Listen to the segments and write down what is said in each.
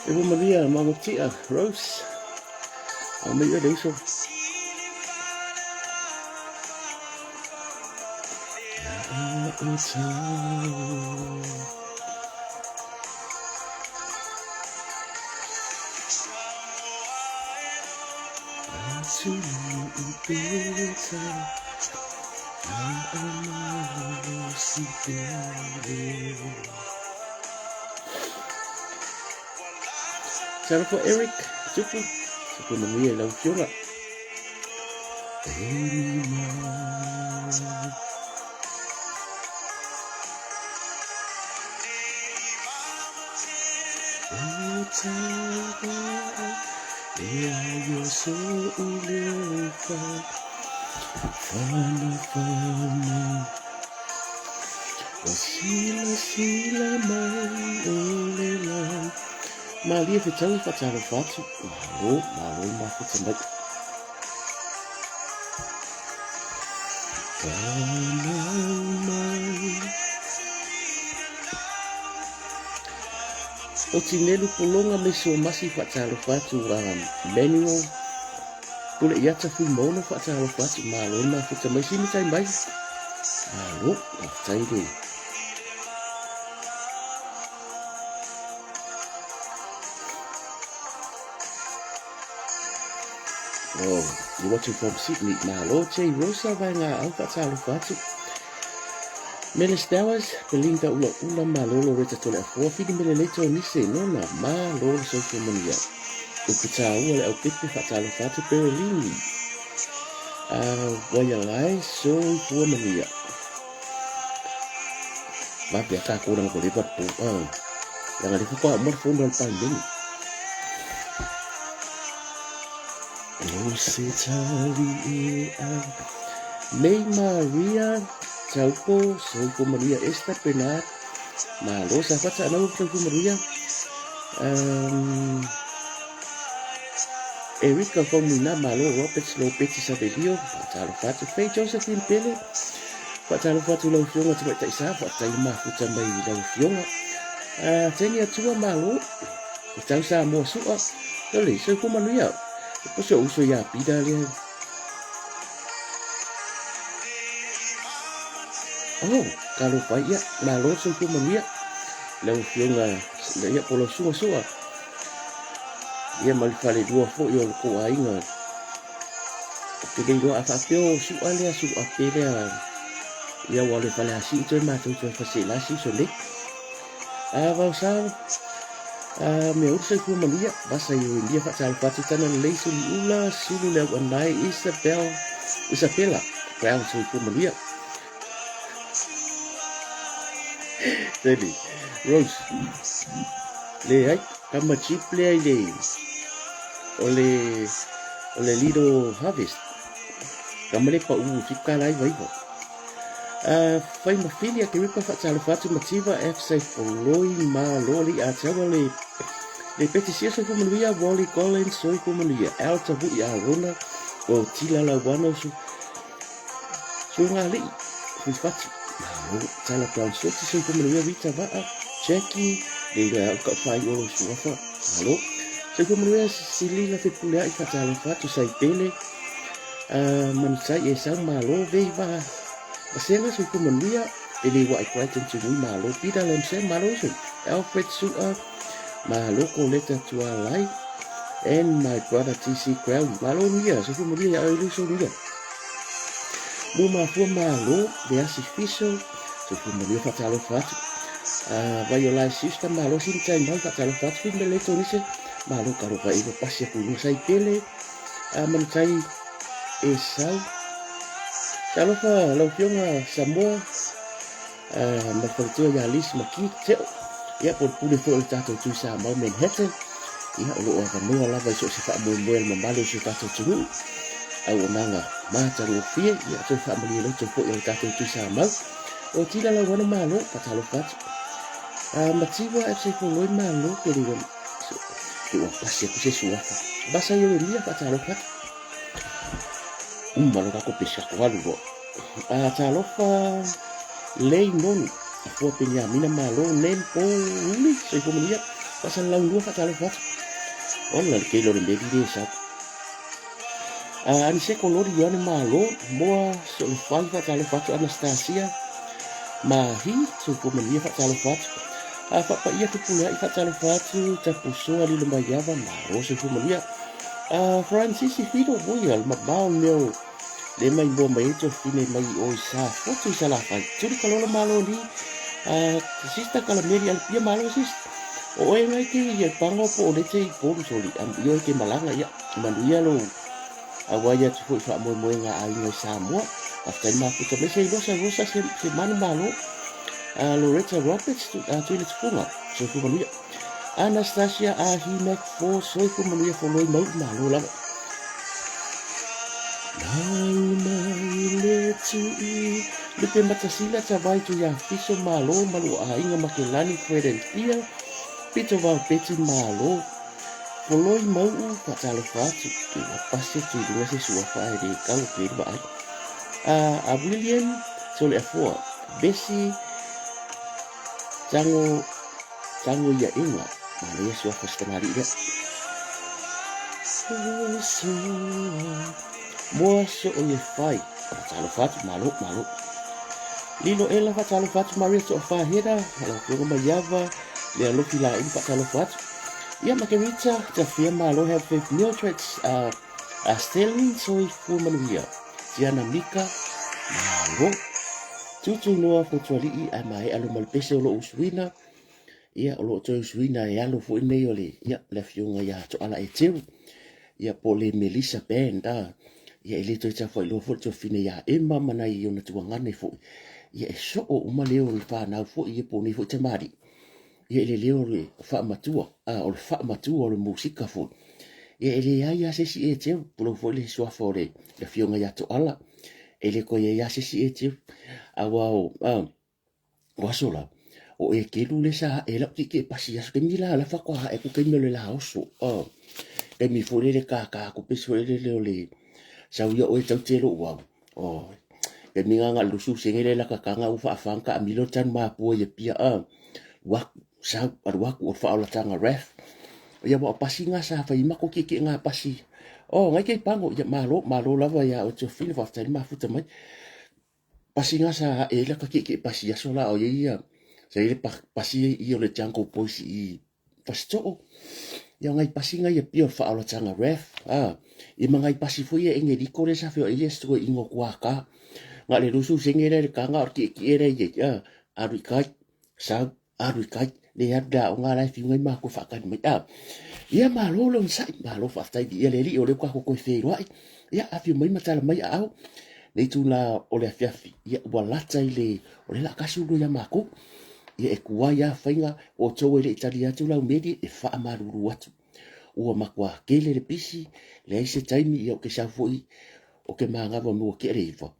Ewa Maria, Magotia, Rose. Ao mai oe le uso. Talofa Eric, tupu, tupu manuia i lau afioga. Malie fetau faatalofa atu, malo, malo le mafuta mai. O Tinelu Pologa me Suamasi faatalofa atu a Manuel Pule Iata Fuimaono faatalofa atu malo le mafuta mai sini tai mai malo faafetai le Oh, you watching from Sydney. Malo, J. Rosa, vai ngā au whaatalofa atu. Mele Stowers, Belinda Ula Ula, malo Loretta Tole Afoa, Fili Mele Leito Nise, Nona, malo le soifua manuia. Upu tāua le au pepe whaatalofa atu, Berelini. Waialae, soifua manuia. Vape a tākou langa ko le pat po. Langa le fuka uma le fono al palemene. O se tali e a May Maria Taupo, Soifo Maria Esther Bernard, Malo sa fata anau Soifo Maria. Erika Faumuina Malo Roberts Lopeti Savelio, Faatalofa atu Faye Josephine Pele, Faatalofa atu lau Afioga Tamaitai Sa, faafetai le mafuta mai i lau Afioga. Teni Atua Malo, o tau Samoa Sua, Ole, soifua manuia. E po se uso ia Pita lea. Oh, talofa ia, malo soifua manuia. Lau Afioga, ia po lau suga sua. Ia ma le falelua foi o le kou aiga. Ou te le iloa a faapea o su'a lea su'a pe lea ia ua le fale asi'i toe matou toe fase'ela si uso nei. A vao sa a mea ulu soifua manuia vasa i o India faatalofa atu tana lelei Suli'ula Sulu le Au'anae Isabel Isabela Brown soifua manuia. Teli Rose leai kama jeep lea i le o le o le Lido Harvest kama le pa'u 79 iva. Fai ma fili a Keripa faatalofa atu Mativa F Saifoloi Malo le ia te aua le le Peti Sia Soifua Manuia Wally Collins Soifua Manuia Al Tavu'i Arona o Tila Lauana o Suegalii Fuifatu Malo Tala Brown Soti Soifua Manuia Rita Va'a Jackie le iloa au ka'u faai'u o lou suafa Malo Soifua Manuia Silila Fepulea'i faatalofa atu Saipele Manutai e sau malo vei va Vasega soifua manuia e le wa'i Brighton Tumui malo Peter Lamsel malo uso Alfred Su'a malo Koleta Tualai and my brother TC Crowley malo nia soifua manuia ia oe uso nia Mo mafua malo le asi fiso soifua manuia faatalofa atu Vaiolai sister malo sini tai mai faatalofa atu fili mele tonise malo kalofa e pasi aku i sai pele A manutai e sau. Talofa lau Afioga Samoa ma le faletua ia Liz ma Keith Teo. Ia po o le pule foi o le tatou Tui Samoa Manhattan. Ia o lo o avanoa lava i so o se faamoemoe a le mamalu o si o tatou atunuu. Auaunaga matagofie, ia toe faamalie loto foi o le tatou Tui Samoa. O Tila Lauana Malo, faatalofa atu. Mativa FC Foloi Malo, ke le Ke ua pasi aku se suafa. Basa i Ieremia faatalofa atu. Uma loa tatou pesi tatou alu loa. A talofa lei nonu afua Peniamina malo nem po uli soifua manuia faasalalau lua faatalofa atu. Ola le tele o le meli le sau. A Aniseko Loli Ioane malo moa Solofai faatalofa atu Anastasia Mahi soifua manuia faatalofa atu. A faapaia Fepuleai faatalofa atu Tapusoa Lilo Maiava malo soifua manuia. A Francis Fido ui al mamao le mea o le mai mua mai ai Tofine mai o i Safotu i Salafai. Tuli Kalolo malo ni a Sister Kalameli Alipia malo sis. O oe ngai ke ia pango po o lete i polu soli am io ke malanga ia manuia lo auai atu foi faamoemoega a aiga i Samoa. Faafetai mafuta mai se iloa sa rosa se, se manu malo. Loretta Roberts Tuile Tupuga soifua manuia. Anastasia Ahi Mac Fo soifua manuia foloi mau malo lava. Nau mai le tui Lupe Matasila Tavai Tuiafiso malo malu aiga Makelani Fred and Thea Pito Vao Beti malo Foloi mau'u faatalofa atu Tuiga pasi atu i luga se suafa ae le kau ke le vaai. A, a William Toleafoa Besi Tango Tango ia inga manaia suafa si tamalii lea. Moa soo ia fai faatalofa atu malo malo. Lilo ela faatalofa atu Maria Toafahera lau afioga Maiava le alofi laulu faatalofa atu. Ia Margarita Tafia malo have faith Mildred Sterling soifua manuia. Tiana Mika malo. Tutu noa Fotuali'i ae maea lo malupese o lou usuina. Ia o loo toe usuina e alo foi nei o le ia le afioga ia Toala Eteru. Ia po le Melissa Band a. Ia e le toe taufailoa foi le tuafine ia Emma ma nai ona tuagane foi. Ia e soo uma leo o le whanau foi ia po nei foi tamalii. Ia i le leo o le faamatua, a o le faamatua o le musika foi. Ia e leai lava se isi Eteru, tulou foi le suafa o le afioga ia Toala, e le toe i ai lava se isi Eteru. Aua o, a, o aso la, o Eteru lea sa ae lau tietie pasi aso, taimi la la faatoa ae atu taimi o le la oso, a, taimi foi lele kaka atu pesi foi lele o le sau ia oe tau te lou au. Oh, taimi nga nga lusu senge le la kakanga u faafanga ka amilo tan mapua ia pia a waku sau alu aku o faaolatanga ref ia wa pasi nga sa fai ma ko ke ke nga pasi oh ngai ke pango ia malo malo lava ia o te fili faafetai mafuta mai pasi nga sa e la ka ke ke pasi aso la o ia ia sa ile pasi i o le Jungle Boys i Fasitoo. Ia ngai pasi ngai ia pia o faaolatanga ref. A, ia ma ngai pasi foi ia engeliko le sa feo ia sto ingo kua ka. Nga le lusu senge le ka nga ki ki ere ia a aru kai sa aru kai le aru da o nga lai fi ngai ma ko fa kai mai a. Ia ma lo lo sai ma lo fa tai ia le li o le ka ko ko fe roi. Ia a fi mai ma tala mai a au. Nei tu la o le afiafi. Ia ua lata i le o le la kasi ulo ia ma ko. Ia e kuai a fainga O outou e le i tali atu lau meli e faamalulu atu. Ua matua kele le pisi, leai se taimi ia o ke sau foi o ke mangawa me ua kea le iwa.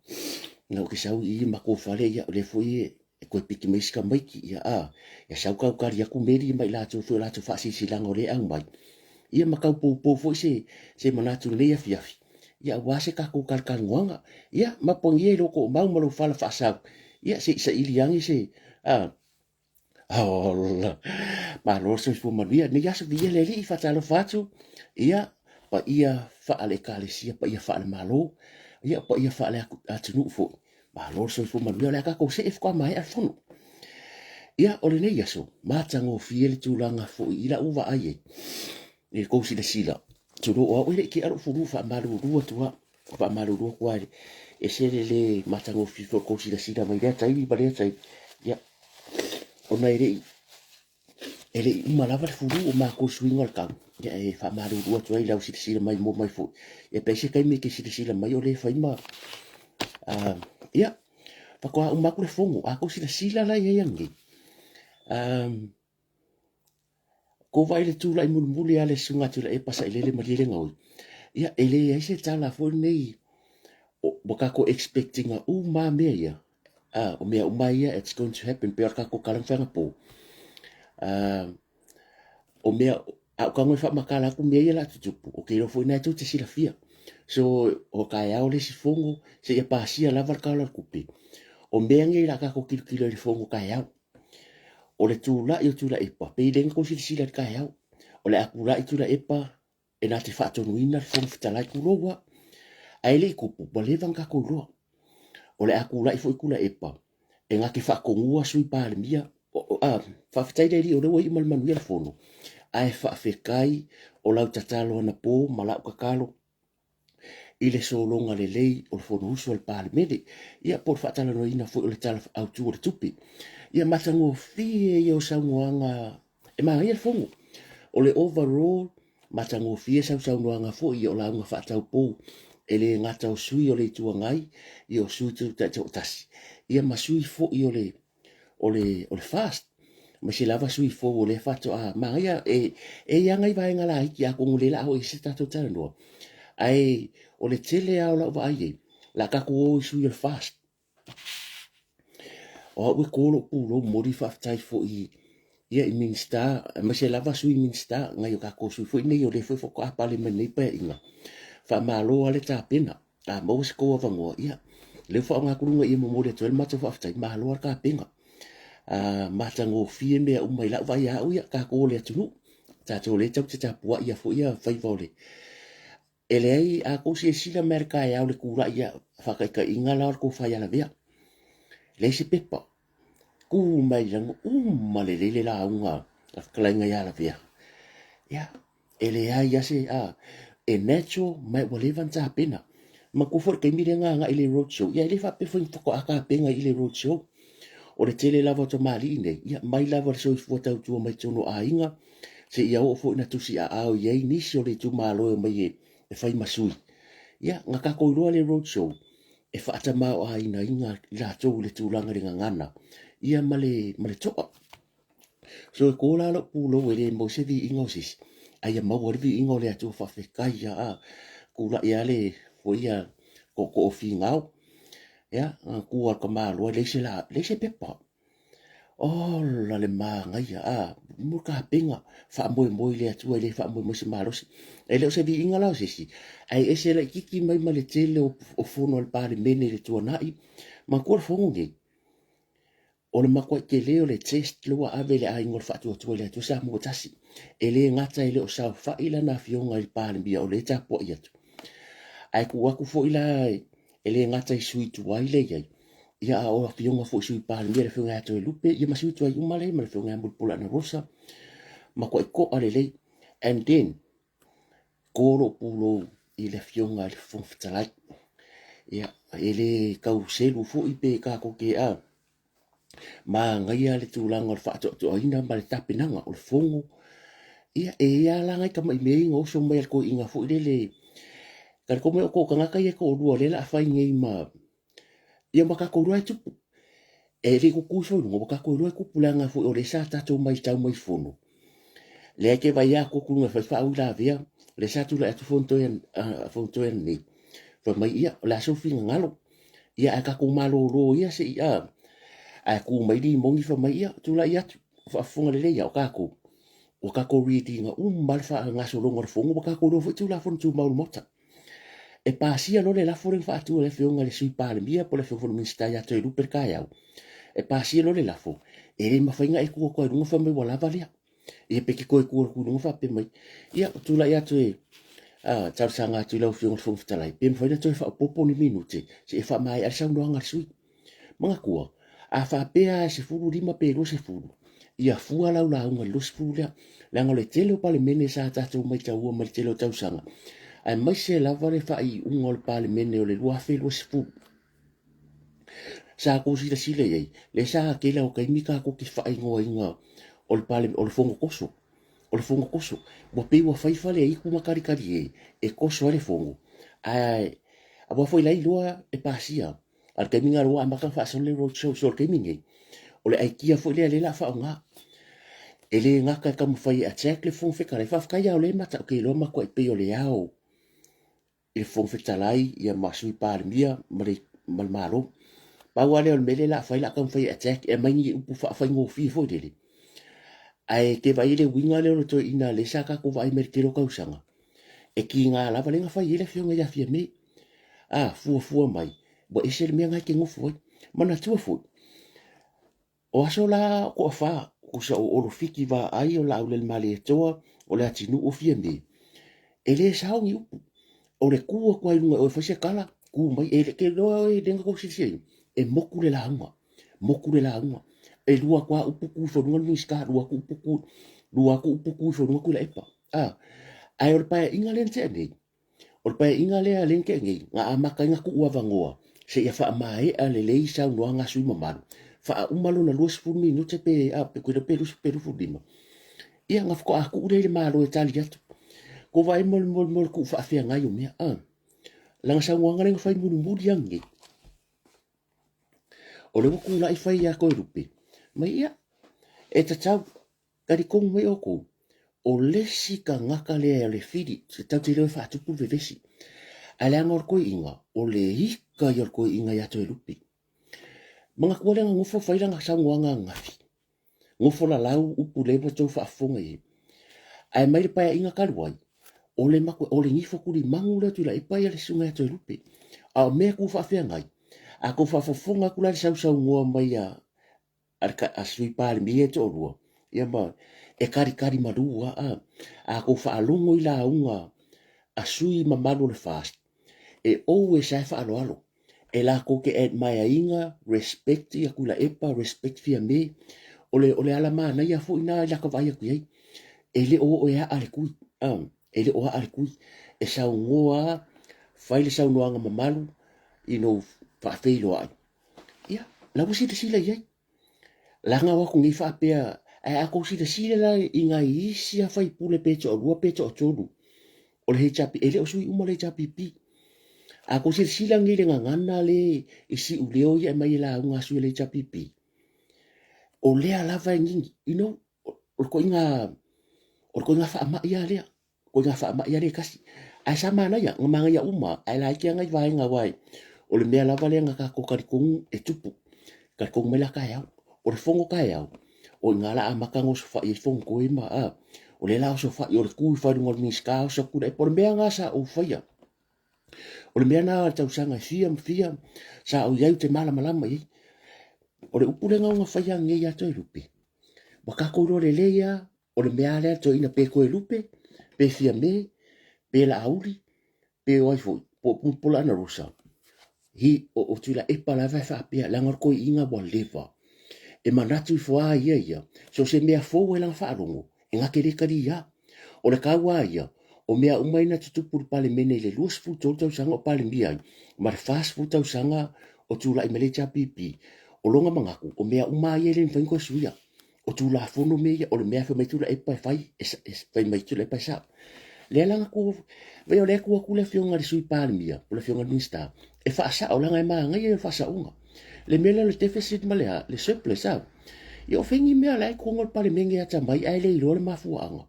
Na o ke sau i makou fale ia o le foi e e koe piki mai sika maiki ia a ia sau kau kali aku meli mai latou foi o latou faasilasilaga o le au mai. Ia ma kau poupou foi se se manatu i lenei afiafi. Ia aua se tatou talatalanoaga. Ia mapuangia i lo outou mau ma lou fala faasau. Ia se i saili ane se a Ola. Malo le soifua manuia. Nei aso viia le Alii faatalofa atu. Ia, paia faale-Ekalesia, paia faale-Malo, ia, paia faale-atunuu foi. Malo le soifua manuia. O le a tatou see faatoa maea le fono. Ia, o lenei aso, matagofie le tulaga foi i lau vaai ai. I le tou silasila, tulou o au e le i tea lou fulu faamalulu atu lava. Faamalulu atu lava, ese le le matagofie foi o le tou silasila mai lea taimi ma lea taimi. Ia, ona e le i e le i uma lava le fulu o matou suiga o le tau. Ia, e faamalulu atu ai i lau silasila mai mo mai foi. Ia, pe ai se taimi e te silasila mai o le fai ma ia, faatoa uma atu le fono. A tou silasila la i ai ananei, Ko vai le tulai mulimuli a le susuga Tuilaepa Sailele Malielegaoi, ia e leai se tala foi lenei ua tatou expect ina uma lava mea ia, o mea uma ia it's going to happen pei o le tatou tala na fai anapo. O mea, a ou tago e faamatala atu mea ia o le a tutupu, ou te iloa foi o lena tou te silafia. So o taeao le isi fono seia pasia lava le Tala o le Tupe. O mea nei o le a tatou tilotilo i le fono taeao. O le tulai o Tuilaepa, pei lea na tou silasila i le taeao. O le a tulai Tuilaepa e na te faatonuina le Fofoga Fetalai, tulou lava. Ae le i tupu, ua leva ona tatou iloa. O le a tulai foi Tuilaepa e na te faatonua Sui Palemia. Faafetai le Alii o lea ua iu ma le manuia le fono, ae faafetai o lau tatalo anapo ma lau tatalo i le sologa lelei o le Fonousu a le Palemene, ia po o le faatalanoaina foi o le Tala Autu o le Tupe. Ia matagofie ia o saunoaga e manaia le fono. O le overall, matagofie sausaunoaga foi ia o lauga faataupou e le gata o sui o le Itu Agai, ia o sui taitoatasi, ia ma sui foi o le o le, o le FAST, aemaise lava sui fou o lea faatoa manaia e, e i ai nai vaega laiti atonu o lea o le a oo i ai se tatou talanoa, ae o le tele lava o lau vaai i ai, o le a tatou o i sui o le FAST. O au e ko lou pulou momoli faafetai foi ia i Minisita, aemaise lava sui Minisita, nai o tatou sui foi nei o lea foi faatoa pale mai nei Paeaiga. Faamalo lava le tapena. A maua se tou avanoa, ia, lea ua faaaoga atu luga ia momoli atu ai le matou faafetai, malo lava le tapena. A matagofie mea uma i lau vaai a au ia, tatou o le atunuu, tatou lea tatou te tapuai ia foi ia faiva o le E leai, a tou silasila mai le taeao le tulai ia faataitaiga la o le tofa ia Lavea. Leai se pepa. Tu mai lago uma lelei le lauga a fetalaiga ia Lavea. Ia, e leai lava se, a, e natural ma ua leva ona tapena. Manatua foi le taimi lea na agai i le road show, ia e le faapea foi faatoa tapena i le road show. O le tele lava o tamalii nei, ia mai lava le soifua tautua mai totonu o aiga, seia oo foi ina tusiaao i ai nisi o le itumalo e omai e fai ma sui. Ia, na tatou iloa le road show, e faatamaoaigaina i latou i le tulaga i le gagana, ia ma le, ma le toa. So e kō la lou pulou e le maua se viiga o se isi, a ia maua le viiga o le Atua faafetai ia a tulai lava le foi ia tootoo finao. Ia, na tua le tamaloa leai se la, leai se pepa. Ola le manaia, a, mo tapena, faamoemoe i le Atua e le faamoemoe se malosi. E le o se viiga la o se isi, ae ese laitiiti mai ma le tele o, o fono a le Palemene i le tuanai. Manatua le fono nei, o le matuai tele o le test lea ua ave i le aiga o le Faatuatua i le Atua Samoa Tasi. E le gata e le o saofai lana afioga i le Palemia o lea e tapuai atu, ae tuu atu foi la e le gata i sui tuai lea e i ai, ia a o afioga foi i sui Palemia, le afioga ia Toelupe, ia ma sui tuai uma lea, ma le afioga ia Mulipola Anarosa, matuai to'a lelei. And then, ko lou pulou i le afioga i le Fofoga Fetalai. Ia, e le tau selu foi pe tatou te a, manaia le tulaga o le faatoatoaina ma le tapenaga o le fono. Ia, e i ai lava la nai tamai mea ia na oso mai a le toeaina foi lele, talitonu mai o tou tagata ia e toalua o lea o le a fai nei ma, ia ma tatou iloa e tupu. E le i tutu ifo i luga, ua tatou iloa e tupu leaga foi o lea sa tatou matau mai fono. Lea e te vaai atu atu luga e fai faauilavea, lea sa tulai atu Fonotoe nei. Fai mai, ia, o le a sou finagalo. Ia, ae tatou malolo ia se i, a, ae tu mai Limoni fai mai, ia, tulai atu, faafofoga lelei ia, o tatou, ua tatou ready ina uma le faagasologa o le fono, ua tatou iloa foi Tulafono Tumau o le Maota. E pasia loa le lafo lea na faatu e le Afioga i le Sui Palemia po o le Afioga foi i le Minisita ia Toelupe le taeao, e pasia loa le lafo, e le mafai ona e tu atu ai i luga fai mai ua lava lea. Ia pe te toe tu atu i luga faapea mai, ia tulai atu e talosaga atu i lau Afioga i le Fofoga Fetalai, pe mafai ona toe faaopoopo ni minute se i faamaea le saunoaga a le sui usufono. Manatua, a faapea lava e 15 pe 20, ia fua lau lauga i le 20 lea, leaga o le tele o Palemene sa tatou maitaua mai le tele o tausaga, aemaise lava le faaiuga o le Palemene o le 2020. Sa tou silasila i ai, lea sa tele o taimi tatou te faaigoaina o le pale, o le fono toso. O le fono toso. Ua pei ua fai fale aitu ma talitali e, e toso ai le fono. Ae, aua foi la iloa e pasia. A o le taimi lena ua amata ona faasolo le road show. So o le taimi lenei, o le aikia foi lea lea o le a faaaoga. E le gata e taumafai e attack le Fofoga Fetalai. Faafetai lava o lea e matautia loa matuai pei o le ao i le Fofoga Fetalai ia ma Sui Palemia ma le, ma le Malo. Pau lava lea o le mea lea o le a fai, o le a taumafai e attack, e aumai ni upu faafaigofie foi lele. Ae te vaai i le uiga lea o le toeaina lea sa tatou vaai mai le tele o tausaga. E kiga lava lea na fai ai le afioga ia Fiame. A fuafua mai, ua ese le mea na e te nofo ai. Manatua foi, o aso la toafa, tusa o Olo Fiti Vaai, o Laaulialemalietoa, o Leatinuu o Fiame, e le sao ni upu. O le tu atu lava i luga o oe e fai se tala, tu mai, e te iloa oe lea na tou silasila i ai, e motu le lauga, motu le lauga. E lua atu lava upu tu ifo i luga le Minisita, lua atu upu tu, lua atu upu tu ifo i luga Tuilaepa. A, ae o le paeaiga lea na tea nei, o le paeaiga lea lea na tea nei, na amata ai ona tuu avanoa seia faamaea lelei saunoaga a sui usufono mamalu, faauma lona 20 minute pe, a, pe pe 20 pe 25. Ia, na faatoa tuu lea i le Malo e tali atu. Kou vaai mo le, mo le tuu faafeagai o mea, a. Lana saunoaga lea na fai mulimuli ane nei, o lea ua tulai fai ia Toelupe, mai ia, e tatau, Talitonu mai outou, o le isi tagata lea o le fili, tatou te iloa e faatupu le vevesi. Ae leaga o le toeaina, o le ika ia o le toeaina ia Toelupe. Manatua lea na nofo fai lana saunoaga ananafi, nofo lalau upu lea ua outou faafofoga i ai. Ae mai le paeaiga talu ai, o le matua, o le nifo tulimanu lea o Tuilaepa ia le susuga ia Toelupe. A o mea tu faafeagai, a tou faafofoga atu la i le sausaunoa mai a a le a Sui Palemia e toalua, ia ma e kalikali malu lava. A, a tou faalogo i lauga a sui mamalu o le FAST, e always lava e faaaloalo. E latou te admire ina, respect ia Tuilaepa, respect Fiame. O le, o le ala manaia foi na i lata vaai atu i ai. E le o oo e aa le tui, a, e le o aa le tui. E saunoa lava, fai le saunoaga mamalu, you know, faafeiloai. Ia, la ua silasila i ai. Leaga o atu nei faapea, ae a tou silasila la i nai isi a faipule pe toalua pe toatolu o le HRP, e le o sui uma le HRPP. A tou silasila nei i le gagana le i siuleo ia e aumai e lauga a sui o le HRPP, o lea lava e gigi, you know, o le koiga, o le koiga faamai lava lea. Ko ngā faamai ale kasi. Ae sa manaia, nga manaia uma, ae laiti lava nai vaega aua o le mea lava lea na tatou talitonu e tupu. Talitonu mai la taeao. O le fono taeao, o i ina la amata ona osofai ai fonotoe ma a. O lea la osofai, o le tu i fai luga o le Minisita, oso atu le, o le mea lena sa ou faia. O le mea lena o le tausaga e fia ma fia sa ou i ai ou te malamalama i ai. O le upu lea na ona faia nei ia Toelupe, ua tatou iloa lelei lava O le mea lava lea toeaina pe Toelupe, pe Fiame, pe Laauli, pe o ai foi, po o Pumupola Anarosa, hi, o, o Tuilaepa lava e faapea, leaga o le toeaina ua leva. E manatu ifo lava ia ia, so o se mea fou e lana faalogo, e na te le talia. O le tau lava ia, o mea uma ia na tutupu i le Palemene i le 23 tausaga o Palemia ai, ma le 40 tausaga o tulai mai le HRPP, o lona manatu, o mea uma lava ia e le mafai ona toe suia. O Tulafono mea ia, o le mea e fai mai Tuilaepa e fai, e fai mai Tuilaepa e sao. Lea la na tu, vai o lea tu atu le afioga i le Sui Palemia, po o le afioga i le Minisita, e faasao, leaga e manaia ia o le faasaoga. Le mea lea o le deficit ma le a, le surplus, a. Ia o fea ni mea la e totonu o le Palemene e atamai ae le iloa le mafuaaga.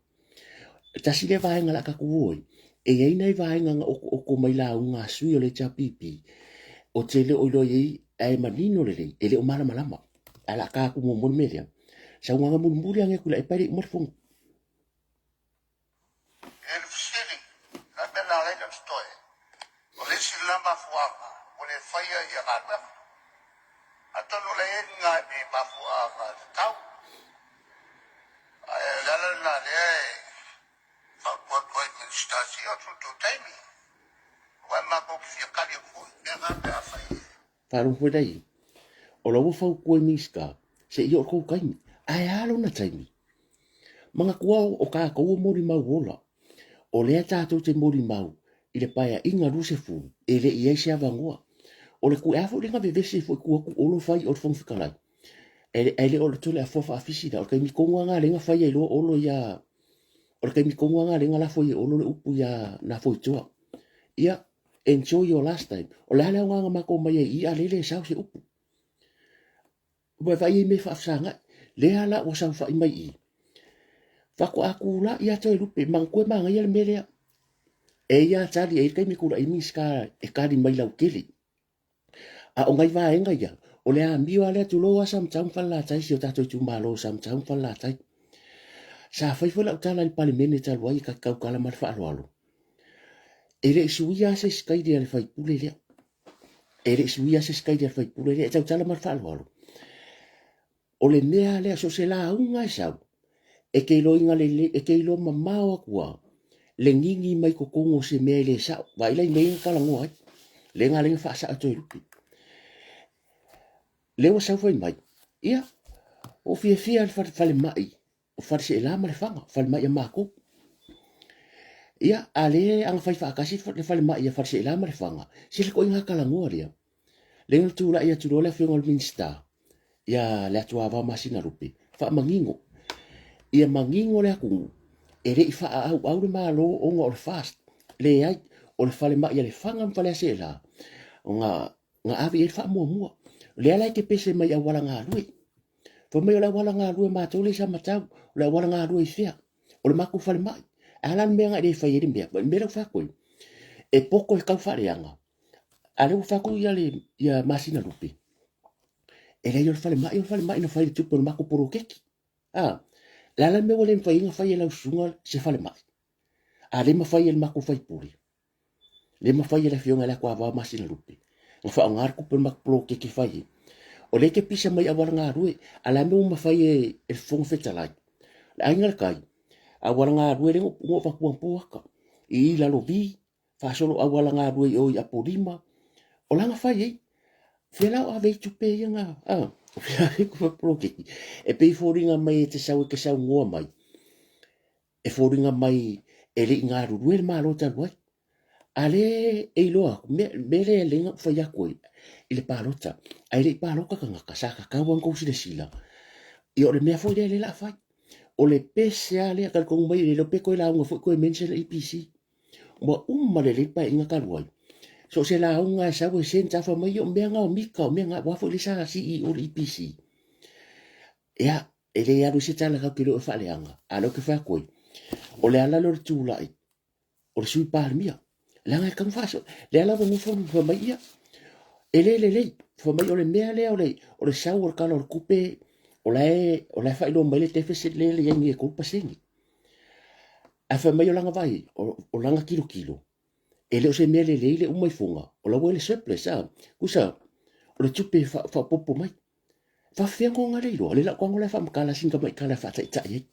E tasi lea vaega o le a tatou o ai, e i ai nai vaega na otoooto mai lauga a sui o le HRPP, ou te le o iloa i ai, ae manino lelei, e le o malamalama. Ae o le a ta atu muamua le mea lea. Saunoaga mulimuli ane Tuilaepa e le i uma le fono. E le fesili, o le a le mea na ala ai ona totoe? O le isi lena mafuaaga ua le faia ia galuega. Atonu o la e i ai ni mafuaaga tatau. Ae o le ala lena lea e fautua atu ai i le Minisita, se i oo atu i le tou taimi, aua e matou te fia tali atu foi i mea na pe afai e Faalogo foi daí. O la ua fautua i Minisita, se i oo tou taimi. Ae a lona taimi? Manatua o tatou o molimau ola. O lea tatou te molimau i le Paeaiga 20, e le i i ai se avanoa. O le a foi le na vevesi ai foi tua atu Olo fai o le Fofoga Fetalai. Ae le o le tole afoa faafisi la. O le taimi tonu lava lena lea na fai ai loa Olo ia, o le taimi tonu lava lena lea na lafo ai e Olo le upu ia Nafoitoa. Ia, enjoy your last time. O le a le aoga na matou omai ai i i a lele e sao se upu. Ua e vaai i mea faafesagai. Lea la ua saofai mai i i. Faatoa tulai lava Toelupe, manatua e manaia le mea lea. E ia tali, e i ai le taimi e tulai ai Minisita e tali mai lautele. A o nai vaega ia, o le amio lava lea, tulou lava Samatau ma Falelatai, si o tatou itumalo o Samatau ma Falelatai. Sa fai foi lau tala i le Palemene talu ai e tautala ma le faaaloalo. E le i suia lava se sikaili a le faipule lea. E le i suia se sikaili a le faipule lea. E tautala ma le faaaloalo. O le mea lea, so o se lauga e sau, e te iloaina lelei, e te iloa mamao atu lava le gigi mai totonu o se mea e le sao. Vaai la i mea ia na talanoa ai, lea na ala ai ona faasao e Toelupe. Lea ua sau fai mai, ia, ua ou fiafia i le falemai o Faleseela ma Lefaga, falemai a matou. Ia, a le ana fai faatasi le falemai a Faleseela ma Lefaga, se le ituaiga talanoa lea. Lea na tulai atu loa le afioga i le Minisita ia Leatuavao Masinalupe, faamanino. Ia manino le atunuu, e le i faaauau le Malo ona o le FAST. Leai, o le falemai a Lefaga ma Faleaseela, na na ave i ai le faamuamua. O lea la e te pese mai i auala galue. Fai mai o le auala galue a matou lea i Samatau, o le auala galue i fea? O le matou falemai. A la le mea na e le fai ai le mea? Le mea lea ua fai atu ai, e poto e tau faaleaga, a o lea ua fai atu ia le ia Masinalupe, e leai o le falemai o le falemai na fai i le tupe o le matou poloketi. A, le a la le mea ua le mafai ai ona fai e lau susuga se falemai? A le mafai e le matou faipule, le mafai e le afioga i le Atuavao Masinalupe na faaaoga le tupe o le matou poloketi e fai ai. O lea e te pisa mai i auala galue, a o le a le mea ua mafai e le Fofoga Fetalai? Le Aiga i le Tai, auala galue lea na ou avatua anapo ata i i Lalovi, faasolo auala galue i o i Apolima, o la na fai ai. Fea la o ave ai tupe ia na, a, fea ave ai tupe o le poloketi? E pei e foliga mai e te sau e te saunoa mai, e foliga mai e le i galulue le Malo talu ai. A lea e iloa atu, mea, mea lea lea na ou fai atu ai i le palota, ae le i palota tagata, sa tatau lava ona outou silasila, ia o le mea foi lea lea o le a fai. O le pese lava lea, talitonu mai, e le iloa pe toe lauga foi toe mention le EPC. Ua uma lelei le paeaiga talu ai. So o se lauga e sau e send fai mai, o mea na o mita, o mea na, aua foi lea sa CEO le EPC. Ia, e le alu i se tala tatou te le o e faaleaga, a o lea ou te fai atu ai, o le ala lea o le tulai o le Sui Palemia, leaga e tatau ona faaso, lea lava nofo ma fai mai ia, e le lelei, fai mai o le mea lea o le, o le sau o le Tala o le Tupe, o la e, o la e faailoa mai le deficit lea e i ai nei e 3%. Ae fai mai o lana vaai, o, o lana tilotilo, e le o se mea lelei le uma ifoga, o la ua i le surplus, a, tusa, o le tupe e faaopoopo mai. Faafefea ona le iloa, le lau tago la e faamatala sina tamaitala e faataitai ai.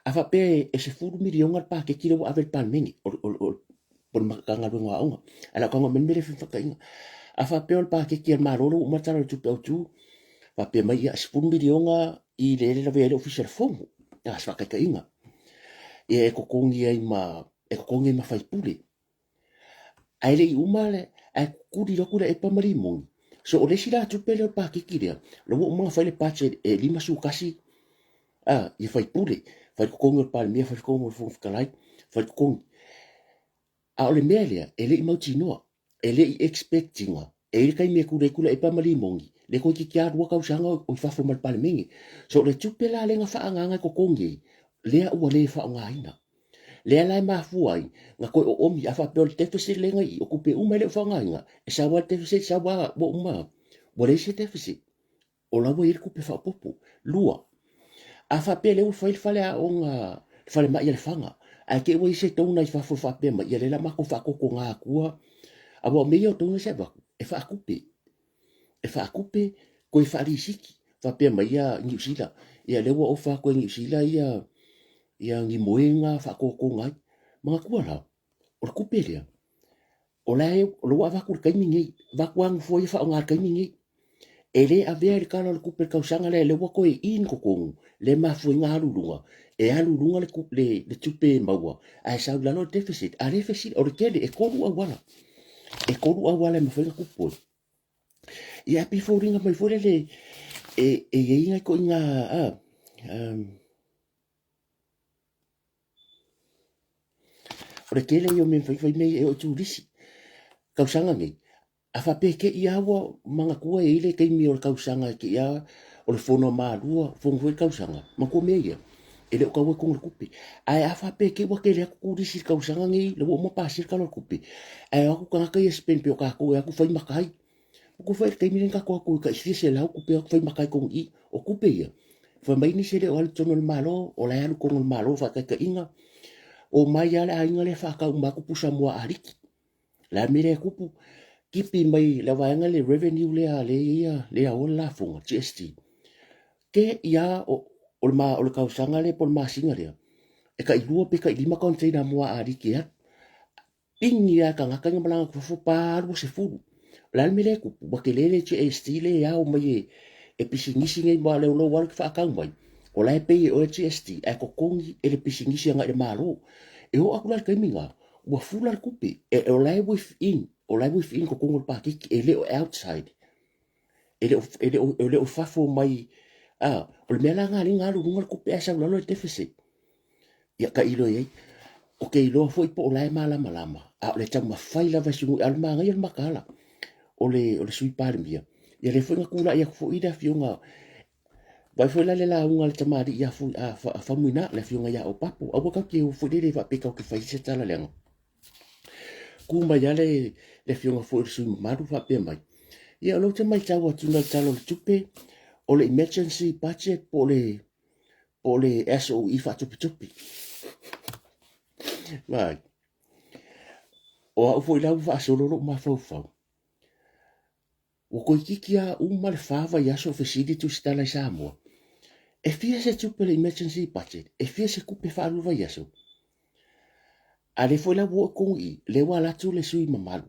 A faapea e 10 miliona le paketi lea ua ave i le Palemene, o le Matagaluega o Aoga, ae lau tago e aumai le mea lea e fefataiga. A faapea o le paketi a le Malo lea ua uma le Tala o le Tupe Autu, faapea mai ia 10 miliona i le le lavea ai le Ofisa o le Fono, a se faataitaiga. Ia e totogi ai ma e totogi ai ma faipule. Ae le i uma le, ae kuli loa atu le epa ma limoni. So o le isi la tupe lea o le paketi lea, la ua uma ona fai le budget e 51 a, ia faipule, fai le totogi o le Palemia, fai le totogi o le Fofoga Fetalai, fai le totogi. A o le mea lea, e le i mautinoa, e le i expect ina, e i ai le taimi e kuli ai Tuilaepa ma Limoni, lea toeitiiti lava 2 tausaga o i fafo ma le Palemene. So o le tupe la lea na faaagaaga e totogi ai, lea ua le faaaogaina. Lea la e mafua ai na toe oomi, a faapea o le deficit lea na i i, o tupe uma e le o faaaogaina, e sau lava le deficit, sau lava ua uma, ua leai se deficit, o la ua i ai le tupe faaopoopo. Lua, a faapea lea ua fai le faleaoga, le falemai a Lefaga, ae te i ua i ai se donor i fafo e faapea mai, ia lea o le a matou faatotoga atua, aua o mea ia o donors e avatu, e faatupe, e faatupe toe faalisiti, faapea mai ia Niu Sila, ia lea ua ofa atu e Niu Sila ia ia ni moega faatotoga ai. Manatua la, o le tupe lea, o la e, o la ua avatu i le taimi nei, avatu lava nofoa ia faaaoga i le taimi nei. E le avea i le Tala o le Tupe i le tausaga lea, lea ua toe in totonu, lea e mafua ai ona alu i luga, e alu i luga le, le, le tupe e maua, ae sau i lalo le deficit. A lea e fesili, o le tele, e tolu auala, e tolu auala e mafai ona tupu ai. Ia, ae pei e foliga mai foi lele, e, e i ai nai toaiga, a, um, O le tele ia o mea mafai fai mea ia e oo i turisi. Tausaga nei, a faapea te i a ua manatua e i ai le taimi o le tausaga e te i a o le fono a Malua, fono foi le tausaga, manatua mea ia, e le o taua i totonu o le tupe. Ae a faapea te i ua tele atu turisi i le tausaga nei, la ua uma pasia le Tala o le Tupe, ae o atu tagata ia spend pei o tatou e o atu fai matai. Manatua foi le taimi lea na tatou o atu i tai fia selau tupe o atu fai matai i totonu i i. O tupe ia, fai mai nisi e le o alu i totonu o le Malo, o la e alu i totonu o le Malo, faataitaiga. Omai lava le aiga lea faatau uma atu pusa moa aliki. O le a le mea lea e tupu? Tipi mai le vaega le revenue lea a lea ia lea o le lafoga GST. Ke ia o o le ma o le tausaga lea po o le masina lea e tai lua pe tai lima container moa aliki e alu. Pigi lava e tagata ia malaga atu fafo pa 20. O le a le mea lea e tupu? Ua tele le GST lea e ao mai e e pisinisi nei aua o lea ua alu e faatau mai, o la e pay e oe le GST ae totogi e le pisinisi agai i le Malo. E oo atu la i le taimi lena, ua fula le tupe, e, o la e within, o la e within totonu o le paketi, e le o outside. E le o, e le o, e le o fafo mai, a, o le mea la lena lea na alu i luga le tupe ae sau i lalo le deficit. Ia tailo i ai. Ou te iloa foi po o la e malamalama, a o le taumafai lava e sui, a o le manaia o le mataala o le, o le Sui Palemia. Ia lea foi na tulai atu foi le afioga, vaai foi la le lauga a le tamalii ia a Faumuina, le afioga ia Opapo. Aua tatou te o foi lele faapea tatou te fai se tala leaga. Ku mai lava le, le afioga foi o le sui mamalu faapea mai, ia o lea ou te matau atu i le Tala o le Tupe, o le emergency budget po o le po o le SOE faatupitupi. Vai. O au foi la ua faasolo lou mafaufau. Ua toeitiiti lava uma le fa vaiaso o fesili Tusitala i Samoa. E fia se tupe le emergency budget? E fia se tupe faaalu le vaiaso? A lea foi la ua oo i totonu i i, lea ua alu atu le sui mamalu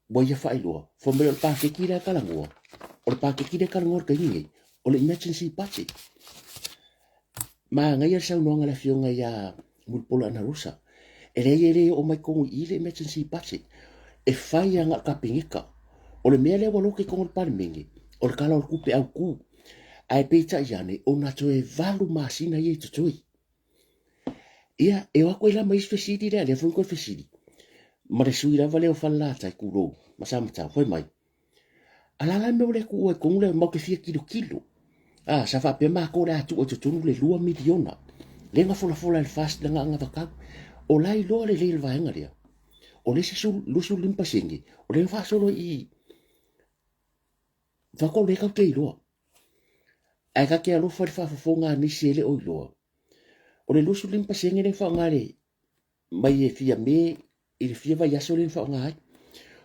ua ia faailoa, fai mai o le paketi lea e talanoa, o le paketi lea e talanoa i le taimi nei, o le emergency budget. Manaia le saunoaga a le afioga ia Mulipola Anarosa, e leai e le oo mai totonu i i le emergency budget, e fai lava na o le Kapeneta. O le mea lea ua lote i totonu o le Palemene, o le Tala o le Tupe Autu, ae peitai ane, ona toe 8 masina ia i totoe. Ia, e o atu ai la ma isi fesili lea, lea foi na toe fesili ma le sui lava lea o Falelatai, tulou, ma Samatau, fai mai, a la la le mea ua le tuua i totonu lea, matou te fia tilotilo. A, sa faapea matou o le a tuu i totonu le $2 miliona lea na folafola e le FAST lana anavatau. O la e iloa lelei e le vaega lea, o le isi 25% o lea na faasolo i i. Faatoa o lea tatou te iloa. Ae ta te alofa i le faafofoga a nisi e le o iloa. O le 25% lea na faaaoga le mai e fia me i le fia vaiaso lea na faaaoga ai.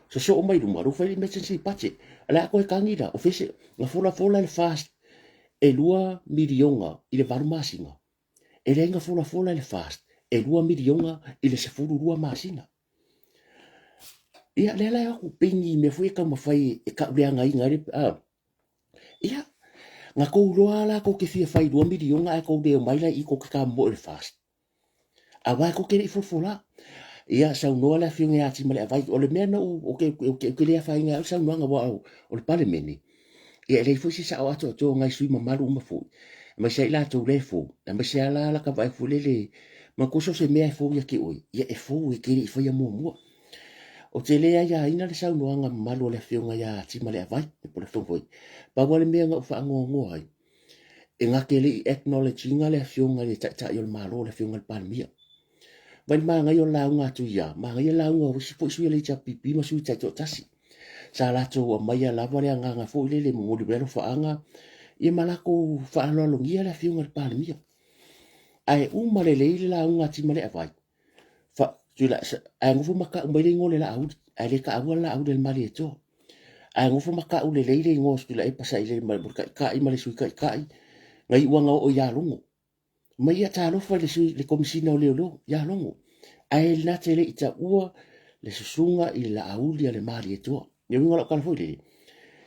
Sosoo mai luma, lou fai le emergency budget. O le a toe tagi la, o fese, na folafola e le FAST e 2 miliona i le 8 masina. E leai na folafola e le FAST e 2 miliona i le 12 masina. Ia, lea la e o atu pei ni mea foi e taumafai e tauleagaina ai le, a, ia, na tou iloa lava la tou te fia fai 2 miliona ae tou le omai la i i tou te tamomoe i le FAST. Aua tou te le i folafola. Ia, saunoa le afioga ia Timaleavai, o le mea na ou, ou te, ou te, ou te le afaina ai au saunoaga aua o le Palemene, ia e leai foi se sao atoatoa o nai sui mamalu uma foi, aemaise ai latou lea e fou, aemaise lava la lata vaai foi lele, manatua so o se mea e fou ia te oe, ia e fou e te le i faia muamua. Ou te le aiaina le saunoaga mamalu a le afioga ia Timaleavai, po o le afioga foi, pau lava le mea na ou faanoanoa ai, e na te le i acknowledge ina le afioga i le Taitai o le Malo, le afioga i le Palemia. Vai le manaia o le lauga atu ia, manaia le lauga o isi foi sui o le HRPP ma sui taitoatasi. Sa latou aumaia lava le agaga foi lele e momoli mai alofaaga ia ma latou faaaloalogia le afioga i le Palemia. Ae uma lelei le lauga a Timaleavai, fa, ae nofo ma tau mai le igoa o le Laauli, ae le taua le Laauli a le Malietoa. Ae nofo ma tau lelei le igoa o Tuilaepa sa i le ma le Taitai ma le Sui Taitai, na iu ina oo ia Logo. Mai ia talofa i le sui le Komesina o Leoleo ia Logo. Ae na te le i taua le susuga i le Laauli a le Malietoa. Le uiga o lau tala foi lele,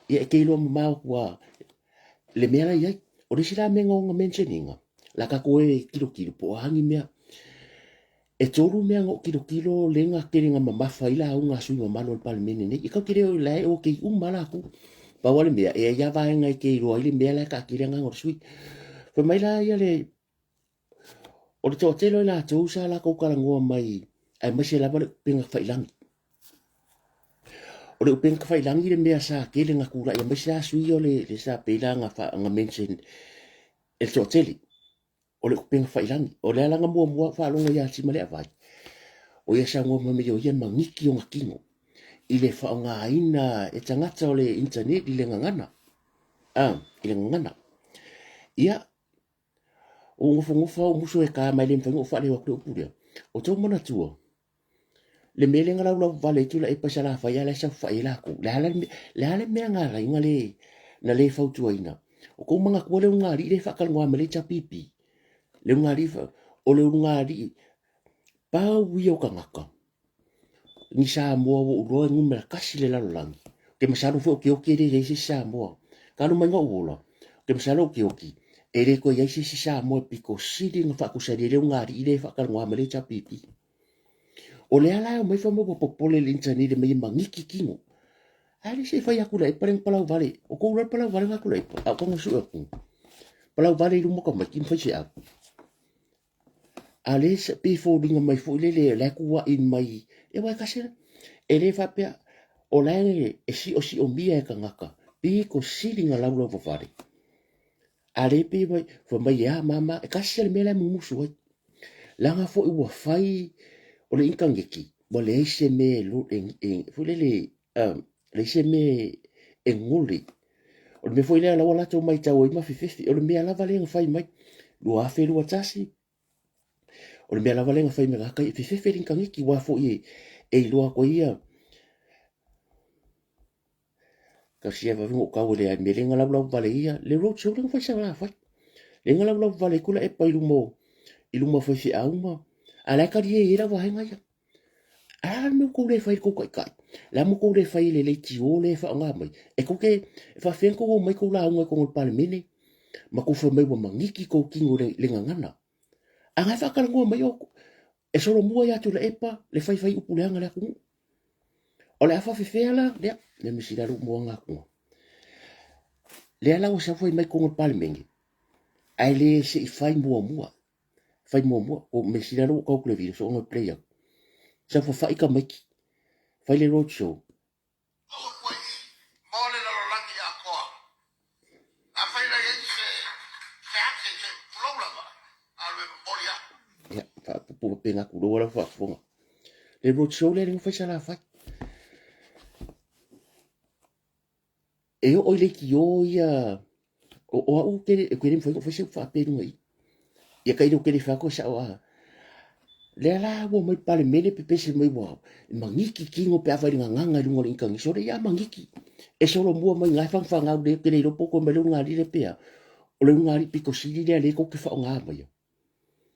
ia e te iloa mamao atu lava le mea la i ai. O le isi la mea na ona mention ina, la tatou e tilotilo po o a ni mea. E tolu mea na ou tilotilo lea na tele na mamafa ai lauga a sui mamalu o le Palemene nei. E tatou te le o la e okay uma lava latou. Pau lava le mea, e i ai lava vaega e te iloa ai le mea la e taatia le agaga o le sui. Fai mai la ia le, o le toatele o i latou sa latou talanoa mai, aemaise lava le upega tafailagi. O le upega tafailagi le mea sa tele na tulai, aemaise lava sui o le, le sa pei la na, na mention e le toatele. O le upega failagi. O le ala na muamua faalogo ia Timaleavai, o ia saunoa mai mai o ia maniki ona tino i le faaaogaina e tagata o le internet i le gagana. Ah, i le gagana. Ia, ua nofonofo au muso e ka mai le mafai ona ou faaleo atu le upu lea. O tou manatua, le mea lea na laulau vale ai Tuilaepa i Salafai a o la e saofafai ai latou. Le a la le, le a le mea na ala ai na le, na le fautuaina? O tou manatua le ulugalii lea e faatalanoa mai le HRPP? Le ulugalii, o le ulugalii, pau ia o tagata ni Samoa ua ou iloa e numera tasi le lalolagi. Ou te masalo foi o Keoki e le i ai se isi Samoa. Talu mai na ou ola, ou te masalo o Keoki e le toe i ai se isi Samoa e pito sili ona faatusa i le ulugalii lea e faatalanoa mai le HRPP. O lea la e omai fai mai ua popole i le internet mai e magiki tino. Ae le se i fai atu le epa le palau vale. O kou iloa le palau vale na atu le epa. A o tago sue atu. Palau vale i luma o tamaiti ma faiseau. A le pei e foliga mai foi lele la e tuuai mai. E aua e tasi e le faapea o la e siosiomia e tagata pito sili na laulau vavale. A le pei mai fai mai e a mama e tasi le mea la e mumusu ai. Leaga foi ua fai o le initaneti ua leai se mea e foi lele leai se mea e gole. O le mea foi lea la ua latou matau ai ma fefefe, o le mea lava lea na fai mai 2021, o le mea lava lea na fai mai tagata e fefefe le initaneti aua foi e iloa atu ai ia Tausia vave ou tau le mea lea na laulau vale ia le road show lea na fai Salafai. Lea na laulau vale ai Tuilaepa i luma o i luma o faifeau ma a la e talie ai lau vaega ia. A le a le mea ua tou le fai i le tou taitai? Le a le mea ua tou le fai i le leitio lea e faaaoga mai? E tou te e faafefea ona tou omai tou lauga i totonu o le Palemene ma tou fai mai ua magiki tou tino i le gagana. A na e faatalanoa mai o e solomua ia Tuilaepa le faifai upu leaga i le atunuu. O le a faafefea la, lea, le mea sili lou moaga atu. Lea la ua sau fai mai totonu o le Palemene, ae le se i fai muamua. Fai muamua, o mea sili lou tau atu le video, so ona play atu. Sau fafai tamaiti, fai le road show. Mo le lalolagi atoa. Afai la i ai se se ake, se tulou lava, alu e momoli aku. Ia, faapupu faapena tulou lau faafofoga. Le road show lea le fai Salafai. E oo i leitio ia, o, o au ke, ke le mafai ona fai se upu faapea i luga i i. Ia tailo ke le fai atu e sao a. Lea la ua omai Palemene pepese mai ua magiki tino pe a fai le gagana i luga o le initaneti. Sole ia magiki. E solomua mai ina e fagafagau le ke le iloa po o toe mai le ulugalii lea pe a. O le ulugalii pito sili lea lea tou te faaaoga maia.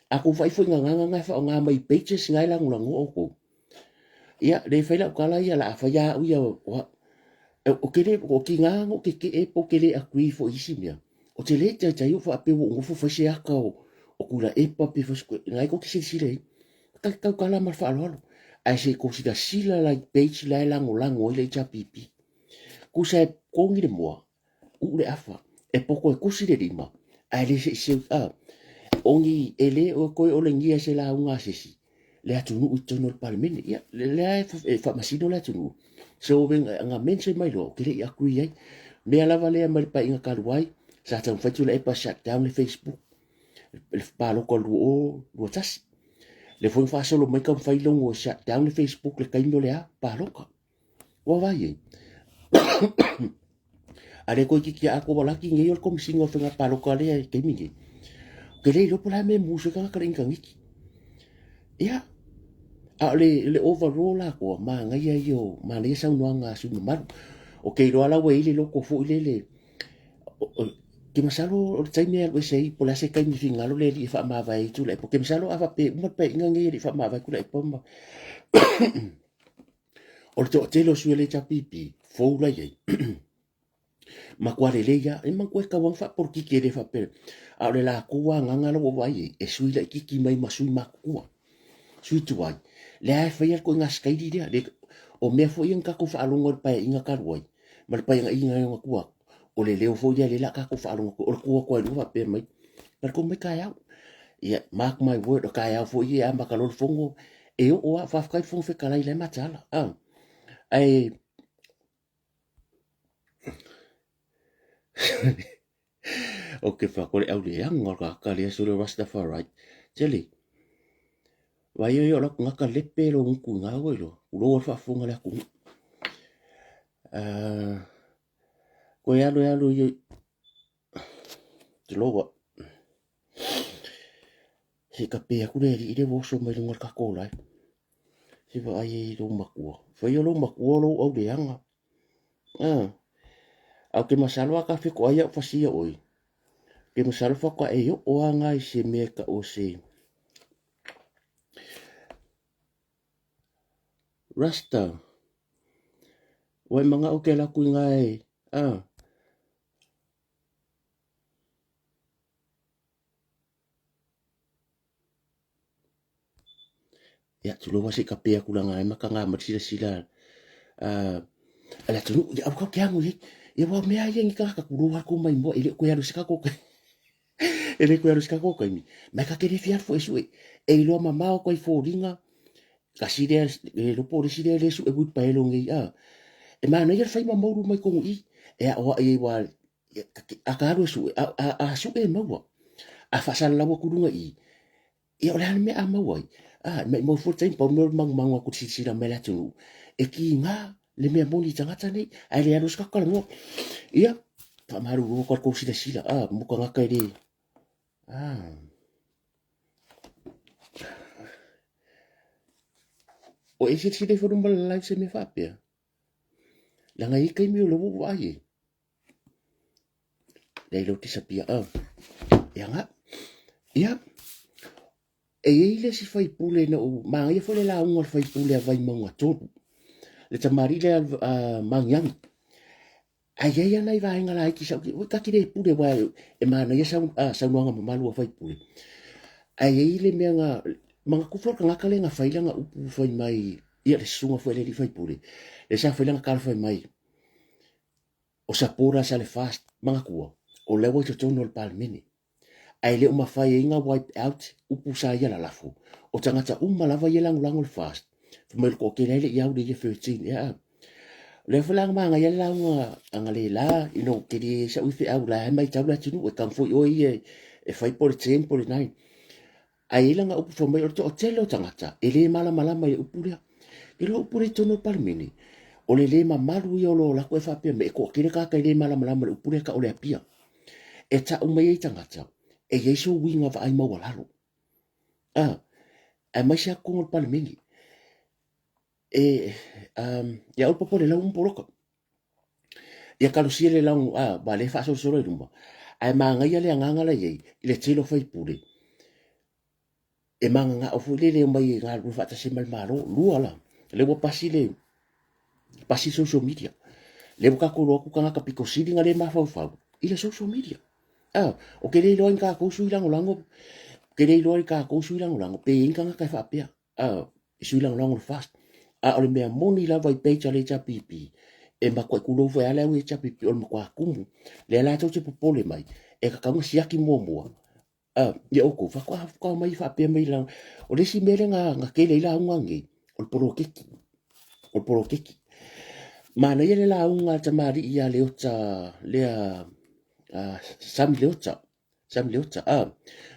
A tou vaai foi i gagana na e faaaoga mai i pages na e lagolagoa outou. Ia, le fai lau tala ia, o le a fai lava au ia, o ke le, o tiga na ou tetee pe ou te le agree foi i isi mea, ou te le taitai ou faapea ua ou nofo fai se ata o, o Tuilaepa pe fai se, na e tou te silasila i ai. Ta te tautala ma le faaaloalo, ae se i tou silasila la i page la e lagolago ai le HRPP. Tusa e togi le moa, uu le afa, e poto e kusi le lima, ae le se i seu, a, o ni, e le o toe olegia e se lauga a se isi, le atunuu i totonu o le Palemene. Ia, lea e faamasino le atunuu. So, na mention mai loa, ou te le i agree ai. Mea lava lea mai le paeaiga talu ai, sa taumafai Tuilaepa shut down le Facebook, le palota o le 2021. Lea foi na faasolo mai taumafai logo e shut down le Facebook le taimi o le a, palota. Ua vaai ai. A le toeitiiti atoa ua laki nei o le Komesina o Faiga Palota lea i le taimi nei. Ou te le iloa po o le a mea e musu ai tagata i le initaneti. Ia, a o le, le overall atoa, manaia ia o, manaia saunoaga a sui usufono mamalu. Ou te iloa la ua i ai le loto foi lele, ou te masalo o le taimi e alu ese ai, po o le a se taimi e finagalo le alii e faamavae ai Tuilaepa. Ou te masalo a faapea e uma le Paeaiga lenei e le i faamavae Tuilaepa ma O le toatele o sui o le HRPP, fou la i ai, matua lelei lava. E manatua e tatau lava ona faapolokiki e le faapea, a o le latou agaga la ua ou vaai i ai, e sui laitiiti mai ma sui matutua, sui tuai. Lea e faia le ituaiga sitaili lea. Le, o mea foi ia na tatou faalogo i le Paeaiga talu ai, ma le Paeaiga i ona tua atu, o le leo foi lea lea o le a tatou faalogo atu, o le tu atu lava i luga faapea mai, matou mai taeao. Ia, mark my word, o taeao foi ia e amata loa le fono, e oo lava, faafetai le Fofoga Fetalai la e mataala. Ah, ae o ke whakore au le anga o ka lea sole Rastafari. Tele, vai oi o la ngaka lepe lo nguku ngā oi lo, ulo o whaafonga le aku. Koe alo e alo i te loa. Se i kape atu le alii lea ua oso mai luga o le tatou lae. Se vaai ai i lou matua. Faia lou matua lou auleaga. Ah. Ae ou te masalo a ta fetoai au fasia oe. Ke masalo faatoa e oo lava i se mea e tau o se Rasta. Ua e manao ou te alu atu i ina e, ah. Ia, tulou lava se i kape atu laga ai mataga ma le silasila a le atunuu. Ia, aua tatou te ago i ai. Ia, aua o mea lava ia ni tagata tulou lava le tou maimoa, e le o toe alu i se tatou e le toe alu i se tatou taimi. Ma e ta te le fia alu foi e sue. E iloa mamao atu ai i foliga, tasi lea, e le iloa po o le isi lea e le sue uilipaelo nei, a. E manaia le fai ma moulu mai totonu i i, e aoai ai aua a ta alu e sue, a sue e maua. A faasalalau atu i luga i i, ia o le a le mea a maua ai? A, e maimau fua le taimi, pau le mea o le magumagu atu i le silasila mai a le atunuu, e tiga le mea moni i tagata nei, ae le alu ai se tatou talanoa. Ia, faamalulu atu i la outou silasila, a, mo tagata e le, a. O e silasila ifo i luma o le live se mea faapea? Leaga e i ai taimi o lea ua ou vaai ai. Lea ilo disappear. Oh. Ia nga. Ia. E i ai le isi faipule na ou manaia foi le lauga a le faipule a Vaimauga 3. Le tamalii lea a Magiagi. Ae i ai lava nai vaega laiti sa ou ta te le pule aua e manaia saunoaga mamalu a faipule. Ae i ai le mea na manatu foi le tagata lea na fai lana upu fai mai ia le susuga foi a le alii faipule, lea sa fai lana tala fai mai o supporters a le FAST, manatua o lea ua i totonu o le Palemene. Ae le o mafai ai na wipe out upu sa ia lalafo. O tagata uma lava ia e lagolago i le FAST, fai mai o le toatele lava e le i au i le year 13 ea. O lea foi la na manaia le lauga analeila ina ua tele ai sau ifeau la e matau le atunuu e tau foi oe ia e fai po o le 10 po o le 9. Ae i ai lana upu fai mai o le toatele o tagata e le malamalama i le upu lea. I le upu lea i totonu o le Palemene, o le le mamalu ia o lo latou e faapea mai e toatele tagata e le malamalama i le upu lea e tau o le Apia. E tau mai ai tagata e i ai se uiga vaai maualalo. A, aemaise lava totonu o le Palemene. E, um, ia aua le popole la ua uma poloka. Ia talosia le lau, a, aua o lea e faasolosolo i luma. Ae manaia le agaga la i ai i le tele o faipule e mananao foi lele e omai e galulue faatasi ma le Malo. Lua la, lea ua pasi le pasi le social media. Lea ua tatou iloa atu tagata pito sili na le mafaufau i le social media. Ah, ou te le iloa i ni tatou sui lagolago, ou te le iloa i tatou sui lagolago pe i ai ni tagata e faapea. Ah, i sui lagolago le FAST. A o le mea moni lava i page a le HRPP, e matuai tulou foi lava le au HRPP, o le matua tumu. Lea latou te popole mai, e tatau ona siaki muamua. Ah, ia outou, faatoa faatoa mai faapea mai la. O le isi mea lea na, na tele ai lauga nei, o le poloketi. O le poloketi. Manaia le lauga a le tamalii ia Leota, lea, uh, Sami Leota. Sami Leota, ah.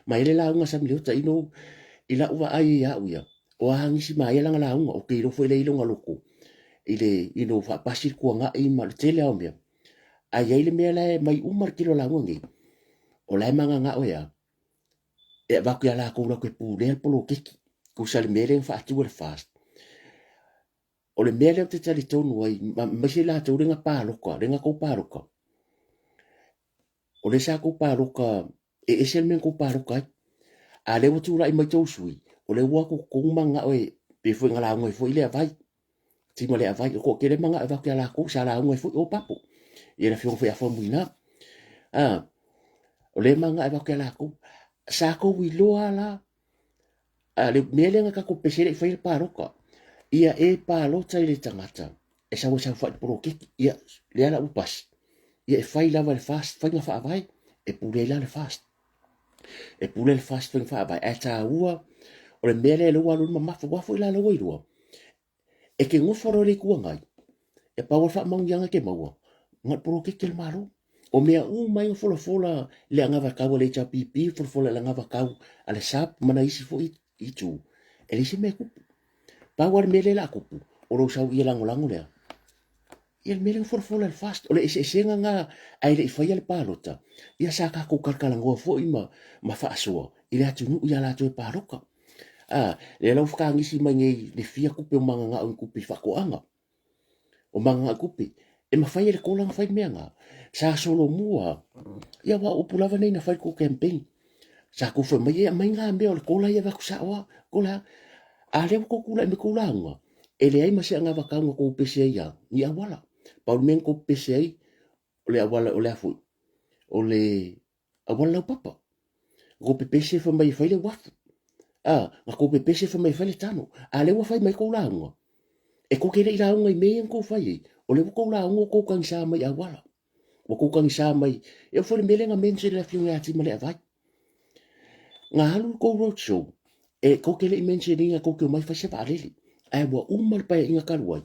Mai le lauga Sami Leota ino i lau vaai ia au ia. O a nisi ma ia langa lauga o ke iloa foi le ilonga loko. I le ino faapasi le kuangai ma le tele ao mea. Ai ai le mea la e mai uma le tele o lauga nei. O la e mangangao e a. E avatu ia lakou latou te pulea le poloketi. Tusa le mea lea na faatu e le FAST. O le mea lea ou te talitonu ai, aemaise latou lea na palota, lea na tou palota, O lea sa tou palota, e ese le mea na tou palota ai. A lea ua tulai mai tou sui, o lea ua atu tou manao e, pei foi na lauga ai foi le Avai, tima le Avai, o toatele manao e avatu ia latou, sa lauga ai foi o Papo, ia le afioga foi ia Faumuina. A, o lea manao e avatu ia latou. Sa tou iloa la, a le mea lea na tatou pese le i faia le palota, ia e palota i le tagata, e sau e saofai i le poloketi, ia, lea la ua pasi, ia e fai lava e le FAST faiga faavae, e pule ai la le FAST. E pule le FAST faiga faavae, ae taua, o le mea lea lea ua alu ai le mamafa, aua foi la lea ua iloa, e te nofo loa i le Itu Agai, e pau lava le faamanuiaga e te maua, na o le poloketi a le Malo. O mea uma ia na folafola i le anavatau a le HRPP, folafola i le anavatau a le SAP ma nai isi foi itu, e leai se mea e tupu. Pau lava le mea lea o le a tupu, o lou sau ia lagolago lea. Ia le mea lea na folafola e le FAST, o le eseesega lena ae le i faia le palota, ia sa tatou talatalanoa foi ma, ma faasoa. i le atunuu ia latou e paloka. A, lea la ua fakaagisi mai nei le fia kupe o magagao i kupe i faatoaga. O magagao kupe. E mafai e le kola ona fai mea na. Sa solomua, ia aua o upu lava nei na fai kou campaign. Sa kou fai mai, e aumai ngā mea o le kola ia avatu sao a. Kola a. A lea ua kou tulai mai kou lauga, e leai ma se anavatau na kou pese ai ia, ni auala. Pau le mea na kou pese ai, o le auala, o le a foi, o le auala laupapa. Na kou pepese fai mai e fai le uafu. A, na kou pepese fai mai e fai le tano. A lea ua fai mai kou lauga, e kou te le i lauga i mea ia na kou fai ai, o lea ua kou lauga ua kou tagisa mai i auala. Ua kou tagisa mai, e oo foi i le mea lea na mention e le Afioga ia Timaleavai. Na alu le kou road show, e kou te le i mention ina kou te omai fai se vaalele. Ae ua uma le paeaiga talu ai,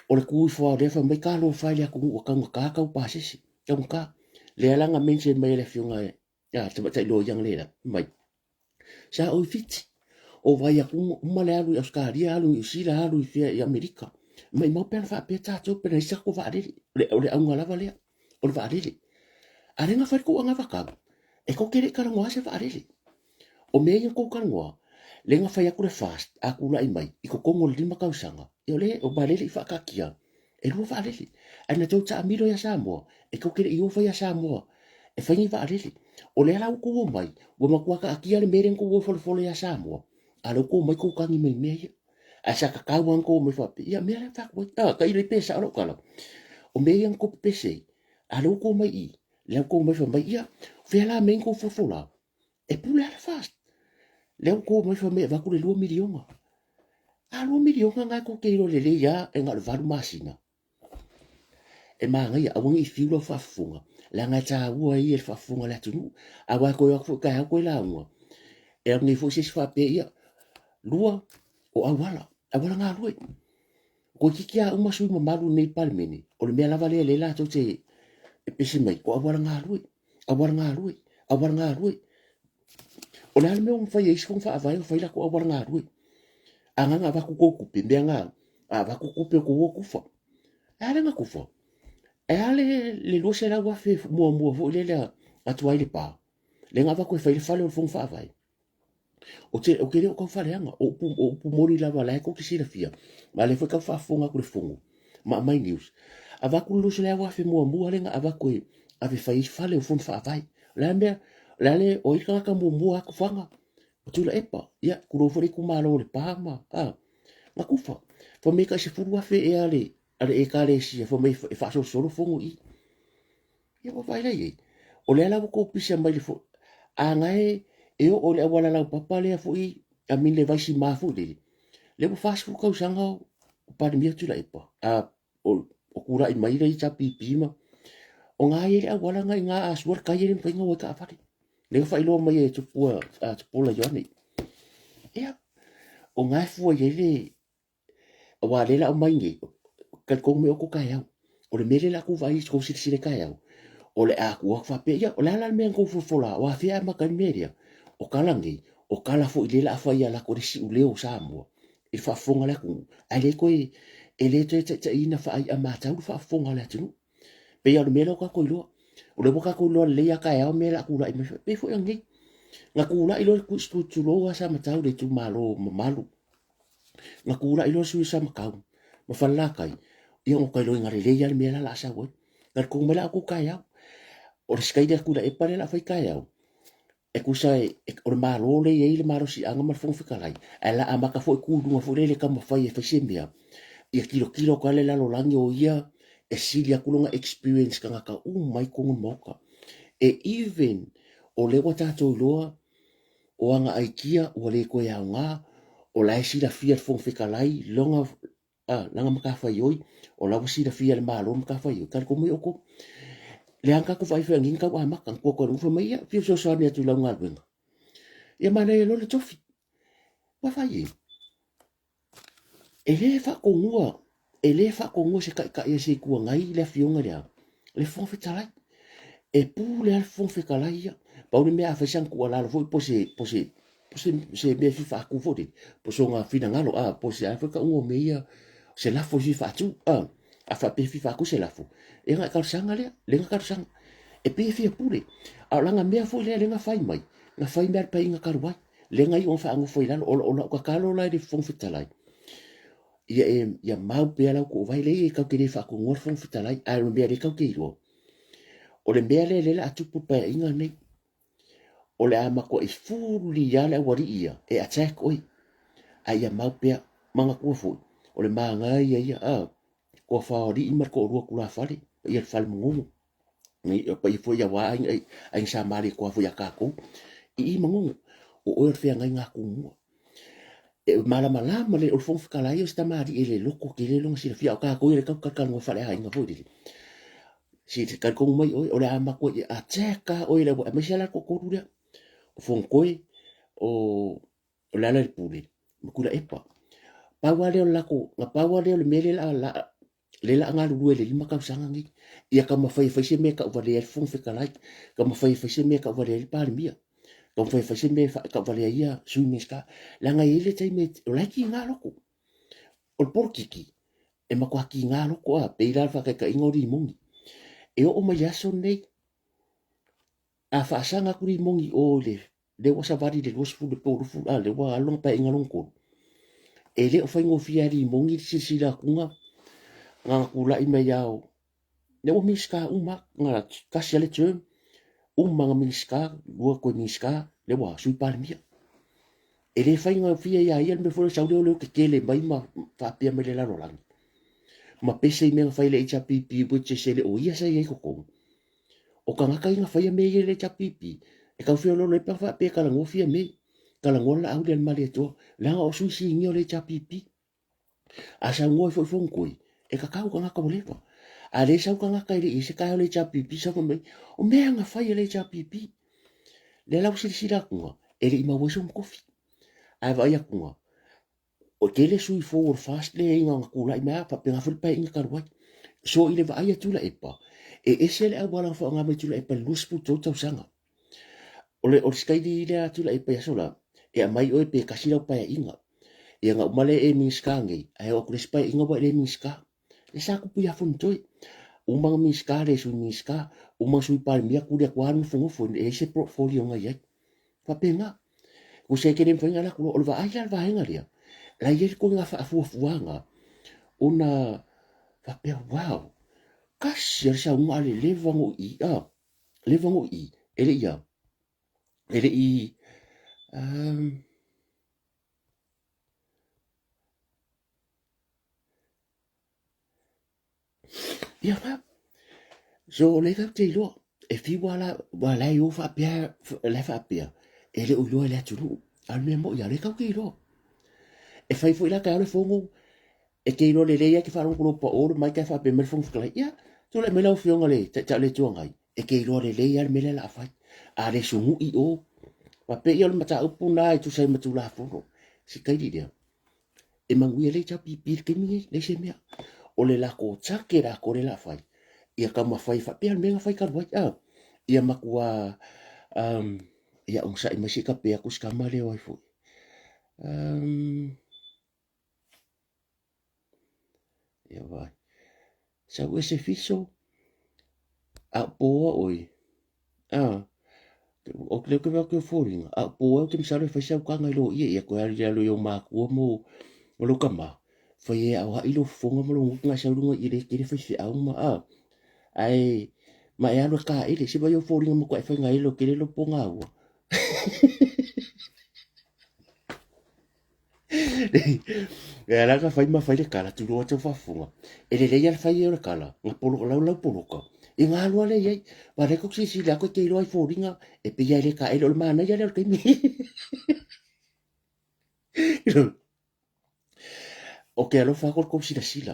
o le tu ifo lava o lea fai mai talofa e le atunuu ua taugata tau pasese, taugata. Lea la na mention mai e le Afioga ia Tamaitai Loia analeila, fai mai, Sa oi Fiti, o vai atu uma le alu i Ausetalia, alu i Niu Sila, alu i fea i Amerika. Maimau pe ana faapea tatou pe na i se tatou vaalele. O le auga lava lea, o le vaalele. A lea na fai le tou anavatau, e tou te le i talanoa se vaalele. O mea ia na tou talanoa, lea na fai atu le FAST, a tulai mai i totonu o le 5 tausaga, ia o le o vaalele i faataatia, e lua vaalele. Ae na tou taamilo ia Samoa, e tou te le i o fai ia Samoa e fai ni vaalele. O lea la ua tou omai, ua matua taatia le mea lea na tou o folafola ia Samoa, a o lea ua tou omai tou tagi mai i mea ia. Ae sa tatau lava ona tou omai faapea, ia mea lea na fai atu ai. A, tailo i ai pe sao lau tala. O mea ia na tou pepese ai, a o lea ua tou omai i i, lea ua tou omai fai mai, ia, o fea la mea ia na tou folafola? E pule lava le FAST. Lea ua tou omai fai mai e avatu le 2 miliona. A 2 miliona na e tou te iloa lelei lava e na o le 8 masina. E manaia, aua ne i fiu lau faafofoga, leaga e taua ia le faafofoga a le atunuu. Aua e toe o atu foi taeao toe lauga, e alu nei foi se isi faapea, ia, lua, o auala, auala galue. Toeitiiti lava uma sui usufono mamalu i lenei Palemene, o le mea lava lea lea latou te pepese mai, o auala galue, auala galue, auala galue. O le a le mea ua mafai e isi fono faavae ona fai latou auala galue? A na avatu tou tupe, mea na, a avatu tupe o tou o tufa. E a le na tufa? E a le 200,000 muamua foi lea a tuai Lepa? Lea na avatu e fai le fale o le fono faavae. Ou te, ou te le o tau faaleaga, o upu, o upu moni lava la e tou te silafia, ma lea foi tau faafofoga atu le fono, ma aumai news. Avatu le 200,000 muamua lea na avatu e ave fai ai fale o fono faavae. O le a le mea, o le a le, o ai le tagata muamua atu faga? O Tuilaepa, ia, tulou foi le itumalo o Lepa ma, a, na tufa. Fai mai tai 10,000 ea a le, a le Ekalesia, fai mai e faasolosolo fono i i. Ia ua vaai la i ai. O lea la ua tou pisa mai le fo... A na e, e oo i le auala laupapa lea foi, I mean le vaisima foi lele, lea ua 40 tausaga o Palemia Tuilaepa, a, o, o tulai mai le HRPP ma, o na e i ai le auala na i na a sua le tai e le mafai ona o ai taavale. Lea ua faailoa mai e Tupua, a Tupuola Ioane. Ia, o na e fua i ai le, Aua lea la aumai nei, talitonu mai outou taeao. O le mea lea la tou vaai ai tou silasila i taeao, o le a tuu atu faapea, ia, o le a la le mea na tou folafola, o afea e amata ai le mea lea? O tala nei, o tala foi lea la a fai a latou le siuleo o Samoa i le faafofoga a le atunuu, ae le toe, e le toe taitaiina faaaiamatau le faafofoga a le atunuu. Pei lava o le mea lea ua tatou iloa. O lea ua tatou iloa lelei lava taeao mea o le a tulai mai. Pei foi ananei. Na tulai loa le tulou lava Samatau le itumalo mamalu. Na tulai loa le sui o Samatau ma Falelatai, ia ua matua iloaina lelei lava le mea la o le a sau ai. Talitonu mai la outou taeao. O le sikaili a Tuilaepa lea o le a fai taeao, e tusa o le Malo lea e i ai le malosiaga ma le Fofoga Fetalai, ae o le a amata foi tu i luga foi lea e le taumafai e fai se mea, ia tilotilo atu lava le lalolagi o ia e sili atu lona experience i tagata uma i totonu o le Maota. E even o lea ua tatou iloa o ana aikia ua le toe aoga, o la e silafia e le Fofoga Fetalai lona a, lana matafaioi, o la ua silafia e le Malo le matafaioi, talitonu mai outou. Leaga tatou vaai foi anini tau amata, na tuu atu e le uso mai, ia, fia fesoasoani atu i lau galuega. Ia manaia loa le tofi. Ua fai e. E le faatonua, e le faatonua se taitai a se Itu Agai le afioga i le a? Le Fofoga Fetalai. E pule lava le Fofoga Fetalai ia. Pau le mea a fai sana tuualalo foi po se, po se, po se, se mea e fia faatu foi lele, po sona finagalo, a, po se a foi tauga o mea ia, se lafo e fia faatu, a, a faapea e fia faatu se lafo, e na talosaga lea, lea na talosaga. E pei e fia pule. A o lana mea foi lea lea na fai mai, Na fai mea a le paeaiga talu ai, lea na iu ona faanofo i lalo. O lau tatalo la i le Fofoga Fetalai, ia e ia mau pea lau tuuvai, leai e tatou te le faatonuina le Fofoga Fetalai, ae o le mea lea tatou te iloa, o le mea lea lea o le a tupu i le paeaiga lenei, o le a matuai fully lava le aualii ia e attack oe, ae ia mau pea. Manatua foi, o le manaia ia, a, toafa o alii ma le toalua tulafale, paia i le fale manono, paia foi aua aiga, aiga Sa Malietoa foi ia tatou, i i Manono, o oe o le feagaiga a Tumua. E malamalama le, o le Fofoga Fetalai o se tamalii e le loto tele lona silafia, a o tatou ia lea tatou te talatalanoa faaleaiga foi lele, se i talitonu mai oe, o le a matuai attack lava oe, aemaise lava la le toatolu lea, o Fonotoe, o Lealailepule ma Tuilaepa. Pau lava lea o le latou, na pau lava lea o le mea lea o le a lea la a galulue i le 5 tausaga nei, ia taumafai e fai se mea e tauvalea ai le Fofoga Fetalai, taumafai e fai se mea e tauvalea ai le Palemia, taumafai e fai se mea e tauvalea ai ia Sui Minisita. Leaga e i ai le taimi o la e tiga loto. O le polokiki, e matua tiga loto a, pei la o le faataitaiga o limoni. E oo mai le aso lenei, a faasaga atu limoni i o i le lea ua savali i le 20 po o 20, a lea ua alu lona paeaiga lona tolu. E le o faigofie a limoni le silasila atuga na ona tulai mai lava o lea ua Minisita uma na tasi lava le term, uma na Minisita, lua toe Minisita, lea ua Sui Palemia. E le faigofie ia ia le mea foi lea sau lea o leo tetele mai ma faapea mai le lalolagi ma pese i mea na fai e le HRPP which is e le o ia sa i ai i totonu. O tagata ia na faia mea ia i le HRPP, e tau feoloolo ai pe ana faapea e talanoa Fiame, talanoa le Laauli a le Malietoa, leaga o sui sinia o le HRPP. A saunoa ai foi Fonotoe, e tatau tagata ua leva. A le sau tagata e le i i ai se taeao i le HRPP, sau fai mai, o mea na fai e le HRPP. Lea la ua silasila atu, e le i maua ai sona tofi. Ae vaai atu, O tele sui fou o le FAST lea i na tulai mai a faapena foi le paeaiga talu ai. So i le vaai a Tuilaepa, e ese le auala na faaaoga mai Tuilaepa i le 23 tausaga. O le o le sikaili lea a Tuilaepa i aso la, e aumai oe pe tasi lau paeaiga. Ia na uma lea e Minisita nei, ae oo atu i le isi paeaiga ua e le Minisita. Lea sa tupu ia Fonotoe. Uma na Minisita le Sui Minisita, uma na Sui Palemia, tuli atu lava nofonofo, e leai se portfolio na i ai. Faapena. Tusa e te le mafai ona alu atu loa. O le vaai la i le vaega lea, la e i ai le ituaiga faafuafuaga ona faapea, wow, tasi lava le saunoaga a le leva ona ou i i, a, leva ona ou i i, e le i a, e le i, um, Ia fa. So o lea tatou te iloa, e fiu lava la, aua la e o faapea, la e faapea, e le o iloa e le atunuu. A o le mea moni lava, o lea tatou te iloa. E fai foi la taeao le fono, e te iloa lelei lava e te faalogo atu i lou pao le mic ae faapea mai le Fofoga Fetalai, ia, tulai mai lau Afioga i le Taitai o le Itu Agai, e te iloa lelei lava le mea lea o le a fai. A le sugui o, faapea ia o le mataupu lena e tusa ai ma Tulafono. Si kaili lea, E manuia le HRPP i le taimi nei, leai se mea. O le latou take latou lea o le a fai, ia taumafai faapea le mea na fai talu ai, a, ia matua, um, ia onosai mai se i tape atu si tama lea o ai foi. Um, ia vai. Sau ese fiso, a poa oi. A, o te leo ke wea ke fōringa, a poa o te masalo e fai sau kanga i lo ia, ia koe ali alo i o mākua mo o lo kama, fai e au hai lo fofoga ma lo ngutu ngai sau lunga i le kere fai whiau ma a. Ae, ma e alu e kā ele, se vai o fōringa mo koe e whai ngai lo kere lo ponga ua. E ala ka fai ma fai le kala, tulou atu faafofoga. E lelei lava le fai ai o le kala, nga poloka, laulau poloka. I ngā aloa lea i ai. Wa lea kou silasila atu e te iloa ai foliga, e pei lava e le taele, o le manaia lea o le taimi. O ke alofa aku i le tou silasila.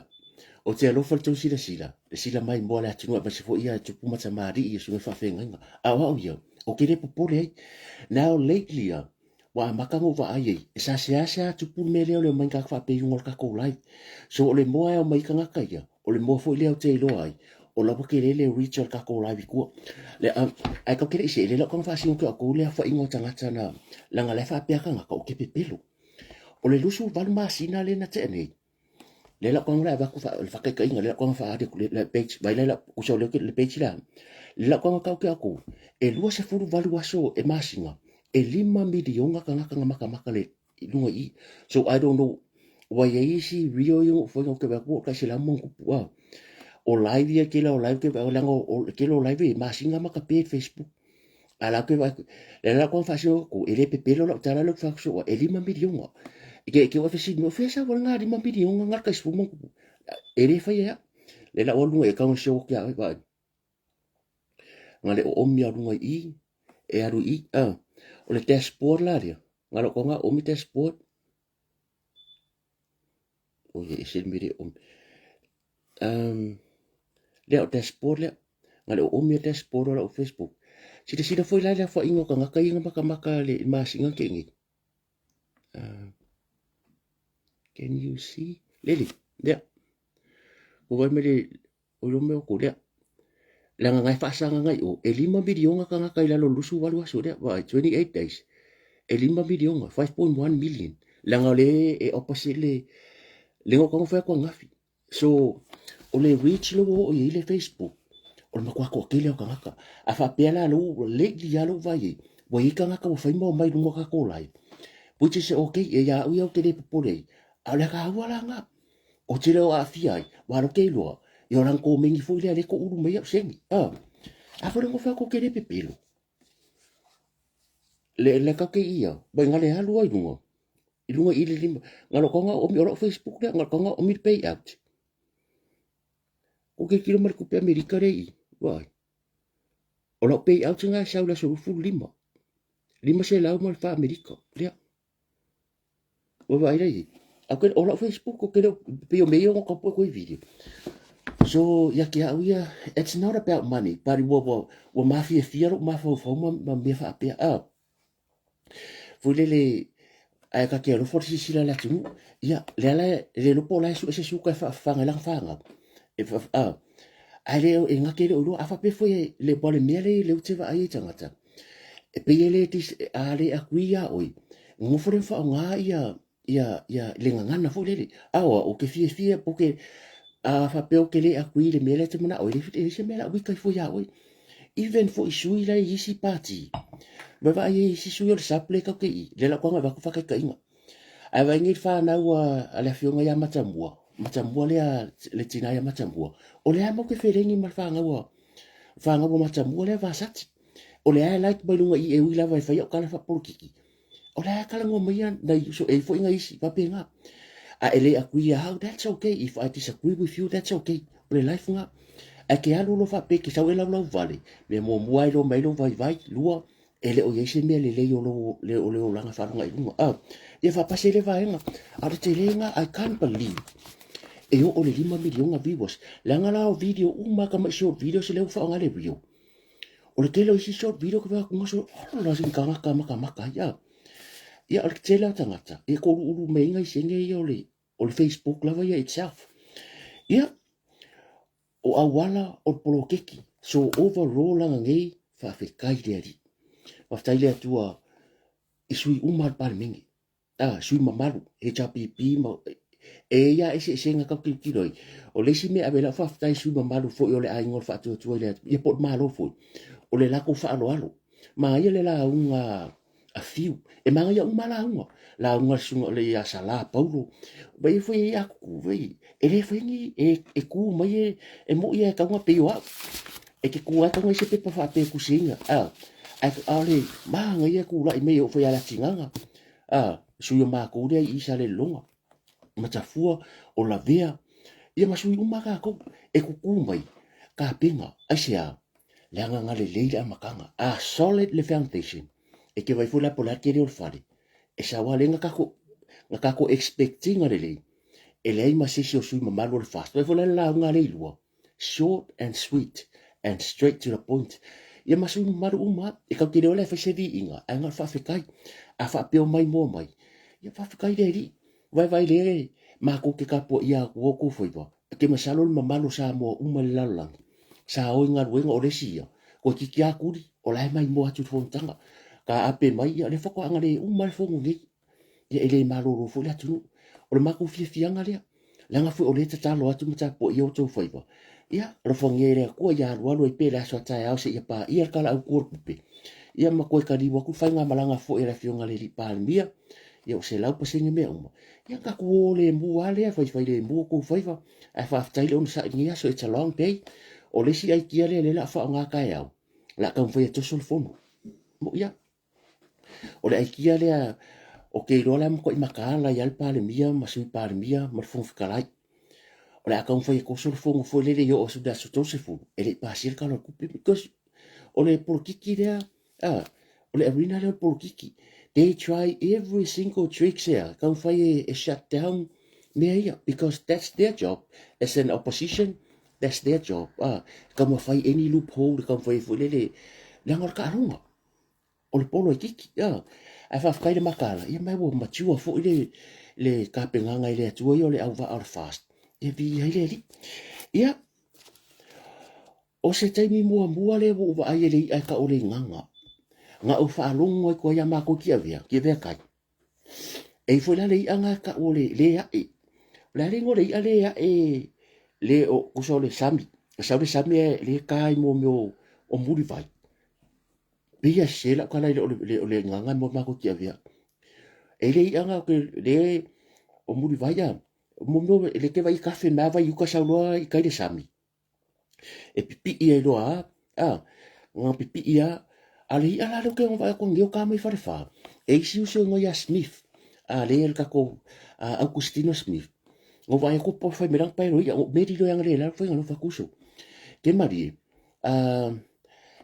O te alofa i le tou silasila, le sila maimoa a le atunuu aemaise foi ia tupu ma tamalii o susuga i faafeagaiga. A o au ia, ou te le popole ai. Now lately a, Ua amata ona ou vaai ai, e sa seasea tupu le mea lea o le omai tagata faapea i luga o le tatou live. So o le moa e omai ai tagata ia, o le moa foi lea ou te iloa ai, o la ua tele le reach o le tatou live i tua. Le, a, ae tatou te le i see, le lau taga faasino ke outou le aofaiga o tagata na, leaga la e faapea tagata, ou te pepelo. O le 28 masina lea na tea nei, lea lau taga la e avatu le faataitaiga, lea lau taga faaali atu le page, vai la usa o lea le page lea, le lau taga tau ke outou, e 28 aso e masina, E 5 miliona tagata na matamata le i luga i i. So I don't know ua i ai isi reel ia na ou faia ou te vaai atu ua tai 100+, a. O live ia tele o live ou te vaai leaga o le tele o live e masina matape le Facebook. A o la ou te vaai atu, o lea la ou te faasino atu, e le pepelo lau tala lea ou te fai atu soo ai, e 5 miliona. E te o e fesili mai, o fea e sau ai lena 5 miliona na o le tai 10+? E le faia e au. Lea la ua alu luga i account e show atu ia oe, vaai. Na le oomi a luga i i, e alu i i, a. O le dashboard la lea, na lou taga oomi dashboard. Oi, e ese le mea le oomi. Lea o dashboard lea, na le oomi a dashboard o lau Facebook. Silasila foi la i le aofaiga o tagata ia na matamata le masina na tea nei. Can you see? Lele, lea. Ua vaai mai le O lo mea o ko lea. Leaga na e faasaga ngai o, e 5 miliona tagata i lalo o le 28 aso lea, vaai, 28 days. E 5 miliona, 5.1 million. Leaga o le e opposite le, le na taumafai atu ananafi. So, o le reach lea ua oo i ai le Facebook, o le matua toatele o tagata. A faapea la lou, lately lava lou vaai ai, ua i ai tagata ua fai ma omai i luga o tatou live, which is okay, e ia au ia ou te le popole ai, a o le ataua la lena. Ou te le o aafia ai, ua alo ke iloa, ia o lana komeni foi lea lea ko ulu mai au seni. Ah, a foi le ngofe ko ke le pepelo. Le le ka ke ia, mai ngale alu ai lunga. I lunga i le lima, ngalo konga o mi o Facebook lea, ngalo konga o mi pay out. Ko ke kilo mai kupe Amerika le i, vai. O lau pay out nga sau le aso 25. 504 Amerika, lea. Ua vaai la i ai. Au ke, o lau Facebook o ke leo, pei o mea ia o ka poe koe video. So, ia ke au ia, it's not about money, but ua, ua, ua mafiafia lou mafaufau ma, ma mea faapea. Ah, foi lele, ae ka te alofa le silasila le atunuu. Ia, lea la, le iloa po o la e sue se suka e faafafaga i lana fanau. E fa, ah, ae le, e gata e le o iloa, a faapea foi e, le, ua le mea le, le ou te vaai ai tagata. E pei e le dis, a le agree iā ʻoe, nofo lea ma faaaoga ia, ia, ia le gagana foi lele. A oa, ou te fiafia, ou te, a faapea ou te le agree i le mea lea e te manao ai, e leai se mea o le a wika ifo iā ʻoe. Even foi i sui la e i isi pati, vaavaai ai i isi sui o le SUP lea tatou te i, lea la ou tago e avatu faataitaiga. Ae vaai nei le fanau a le afioga ia Matamua, Matamua lea le tina ia Matamua, o lea lava matou te feleni ma le fanau a, fanau a Matamua lea Vasati. O lea e like mai luga i e ui lava e fai au tala faapolokiki. O lea e talanoa mai ia nai uso e foi nai isi faapena. A e le agree ia au, that's okay. If I disagree with you, that's okay. O le life nga. Ae ke alu lo faapea ke sau e laulau vale, mea muamua e iloa mai lou vaivai, lua, e le o i ai se mea lelei o lou, le, o le olaga faaloga i luga. Ah, ia faapasi ai le vaega. A o le telega, I can't believe e oo le 5 miliona viewers. Leaga la o video uma ka mai short videos lea ua faaaoga le reel. O le tele o isi short video ke vaai atu gaso, ola sini tagata matamata ai. Ah. Ia o le tele o tagata, e koluulu mai ai nai sene ia o le, o le Facebook lava ia itself. Ia, o auala o le poloketi. So overall lana nei, faafetai le Alii. Faafetai le Atua i sui uma o le Palemene. Ah, sui mamalu, HRPP ma e ia eseesega tau tilotilo ai. O le isi mea ave lau faafetai i sui mamalu foi o le aiga o le faatuatua i le Atua, ia po o le Malo foi, o le latou faaaloalo. Manaia le lauga a Fiu. E manaia uma lauga. Lauga a le susuga o le ia Sala Paulo. Vai foi e ia kuku, vai. E le fai ni, e, e kū mai e, e moʻi e taunga pei o au. E ke kū ai taunga i se pepa faapea kusiina. A, ai, a o le manaia e kūlaʻi mai e oo foi ia Latigaga. A, sui o mākou lea i Salelologa, Matafua, o Lavea, ia ma sui uma kākou. E kukū mai, kapena, aisea, leaga na lelei le amataga. A solid le foundation, e te vaai foi la po o le a le tele o le fale, e sao lava lea na tatou, na tatou expect ina lelei, e leai ma se isi o sui mamalu o le FAST. Vaai foi la le lauga a Leilua, short and sweet and straight to the point. Ia ma sui mamalu uma, e tatou te le o la e fai se viiga, ae na o le faafetai. A faapea o maimoa mai, ia faafetai le Alii. Vaevae le matou te tapuaia atu outou faiva, e te masalo le mamalu o Samoa uma i le lalolagi, sa o i galuega o le isi ia, toeitiiti lava tuli, o la e maimoa atu i le fonotaga. Taape mai, ia o lea faatoa agalelei uma lava le fono nei. Ia e le malolo foi le atunuu. O le matou fiafiaga lea, leaga foi o lea e tatalo atu ma tapuaia outou faiva. Ia, alofagia e le Atua ia alualu ai pea i le aso a taeao seia paia le Tala Autu o le Tupe. Ia ma koe kaliu aku faigamalaga foi a le Afioga i le Alii Palemia, ia ua 100% mea uma. Ia tatou o lemu lava lea, faifai lemu o tou faiva, ae faafetai le onosai i lenei aso, it's a long day. O le isi aikia lea o lea o le a faaaoga taeao, o le a taumafai e toso le fono. Moʻi lava. O le aikia lea, ou te iloa la e matuai mataala ai lava le Palemia ma Sui Palemia ma le Fofoga Fetalai. O le a taumafai e toso le fono foi lele i oo atu i le aso 30 e le i pasia le Tala o le Tupe because o le polokiki lea, o le arena lea o le polokiki. They try every single tricks ea, taumafai e shut down mea ia because that's their job as an opposition, that's their job. Taumafai any loophole, taumafai foi lele, leaga o le taaloga. O le polo e kiki, a. Ae faafetai le mataala, ia ma ua mature foi le, le tapenaga i le Atua ia o le auvaa o le fast. Ia viia ai le Alii. Ia, o se taimi muamua lea ua ou vaai e le i'a e tau o le igaga. Na ou faalogo ai koa ia matou ki avea, ki avea kai. E i foi la le i'a na e tau o le le ae. O le a le igoa o le i'a le ae le o kusa o le sami. Sau le sami e le ka i mo mea o mulivai. Pei a sese lau tala i le o le gaga mo matou ki avea. E le i'a na ke le o mulivai a. Mo mea le ke vai kafe mea vai uka sau loa i kai le sami. E pipii ai loa a, nga pipii a, a le i'a la leo ke vai ko ngeo ka mai whare whā. E isi uso ingoa ia Smith, a le el kako a Augustino Smith. Ngo vai ko po whai merang pai ro ia, ngo meri lo yang le la whai ngano whakuso. Ke marie, a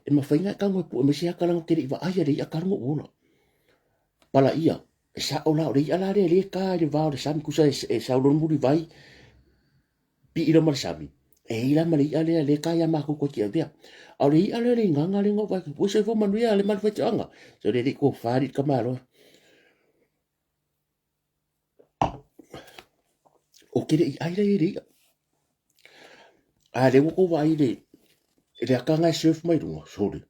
e mawhai nga ka ngoi pu e mese akaranga ke le iwa ai a le ia karungo uola. Pala ia, e sa o la o le ia la le le ka i le vao le sami kusa e sa ulo muri vai, Pii la ma le sami. E i la ma le i'a lea le ka ia mākou koe ki avea. A o le i'a lea le inganga le ngau vai. Ua soifua manuia le malu faitoaga. So le li ko whāri ka māloa. O kere i ai le i'a. A le ua ko vai le le akanga e surf mai runga, sorry.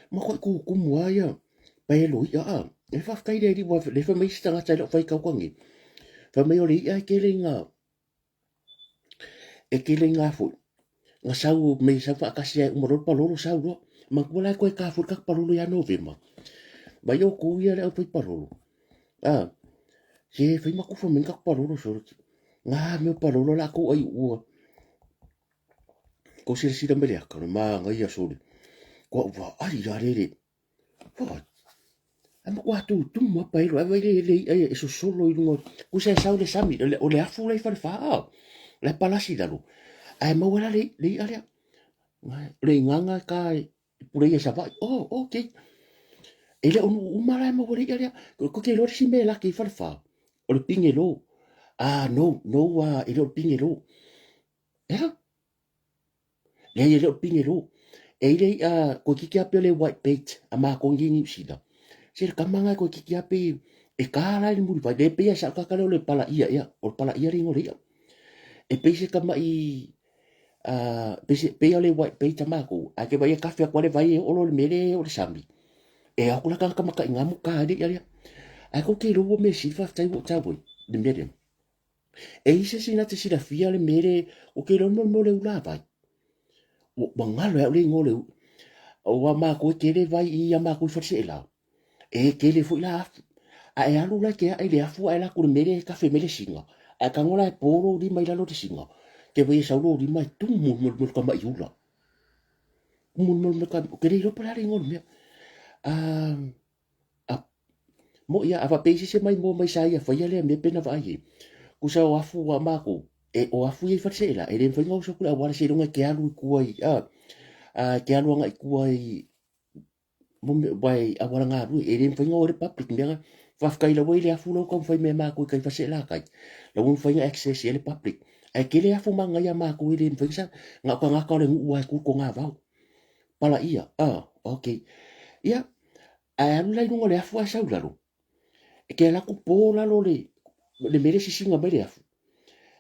Ma koe kūkumu a ia, pai e lo i'a a. E whawhtai le riwa, le wha mai si tangata i lau whai kaukangi. Wha mai o le i'a e kele i ngā, e kele i ngā fui. Ngā sau, me sau whaakasi ai umaroro palolo sau roa. Ma kua lai koe ka fui ka palolo ia Novema. Mai o kū ia le au whai palolo. A, se whai makufa me ka palolo soro. Ngā meo palolo la kou ai ua. Ko silasila mai le aka, le māngaia sole. Kua ua ai la rere. What? Ai ma kua tūtumu apa ero, ai vai le le ai e sosolo i lunga. Kusa e sau le sami, o le, o le afu lai whare wha, le palasi lalo. Ai maua la le, le ia lea. O le inganga ka e purei e Savai. Oh, okay. E le onu uma la e maua le ia lea. Ko ke loa si me laki i whare wha. O le pinge lo. Ah, no, no, ah, e le o le pinge lo. Ea? Leai e le o pinge lo. E ile i a koe kiki ape o le white bait a mākou ngi New Zealand. Se le kama ngai koe kiki ape e kā la i muri vai. Le pei a sa kaka le o le pala ia ea. O le pala ia le ingo le ia. E pei se kama i a pei se pei o le white bait a mākou. A ke vai e kafe a koa le vai e olo le mele o le sami. E aku la kanga kama ka i ngamu kā le ia lea. Ai ko ke lo me silva tai wo tau le mele. E i se isi na te silafia le mele o ke lono mo le ula vai. Ua ngalo e au le ingoa o le o a mākou e kele vai i a mākou i Faleseela. E kele foi la afu. A e alu la ke ae le afu ae la ku le mele e kafe mele singa. A e kango la e pō lou lima i lalo le singa. Ke wai e sau lou lima e tumu mo le kama i ula. Tumu mo le kama, ke le iloa po le a le ingoa o le mea. A mo ia a faapei se mai mo mai sa ia faia lea mea pena vaai ai. Kusa o afu a mākou, e o afu ia i Faleseela, e le mawhai ngā uso kule awala se ilonga ke alu i kua i, a, a ke alu anga i kua i, mo me, wai awala ngā rui, e le mawhai ngā ore public mea ngā, whawhkai lawa i le afu lau kau whai mea mākou i kai Faleseela kai, lau mawhai ngā access i ele public. Ai ke le afu mā ngai a mākou e le mawhai sa, ngā ka ngā ka ole nguu ai kul ko ngā vau. Pala ia, a, okay. Ia, Ae alu la i luga o le afu ae sau i lalo. E ke ala aku pō lalo le, le mele sisinga mai le afu.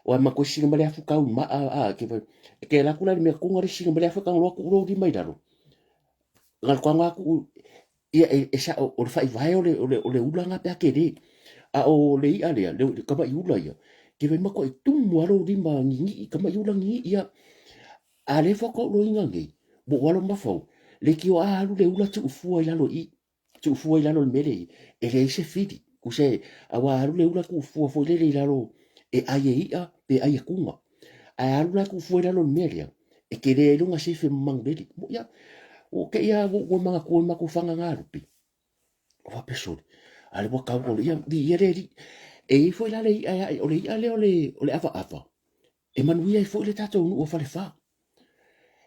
O ai makoe sisinga mai le afu kau i maa, a, ke vai. E ke ala aku la le mea konga le sisinga mai le afu e kangaloa ku uro lima i lalo. Ngalo kanga aku, ia e, e sa, o, o le whaivae o le, o le, o le ulanga pe ake le. A o le ia lea, le, le kama i ula ia. Ke vai makoe tumu alo lima ngingi, kama i ula ngingi ia. A le whakaolo inga nei, mo walo mawhau. Leitioa a alu le ula tuufua i lalo i i, tuufua i lalo i le mea lea i i, e leai se fili. Kuse, aua a alu le ula tuufua foi lele i lalo e ai e i'a pe ai e kuga. Ae a alu la e tuufua i lalo i le mea lea, e tele ai lona sefe ma manulele. Ia, ua te i lava ua ou manatua i matou faga galupe. Ua faapea sole, a lea ua tau o le ia, viia le Alii. E i ai foi la le i'a e ae, o le i'a lea o le avaava, e manuia ai foi le tatou nuu o Falefa.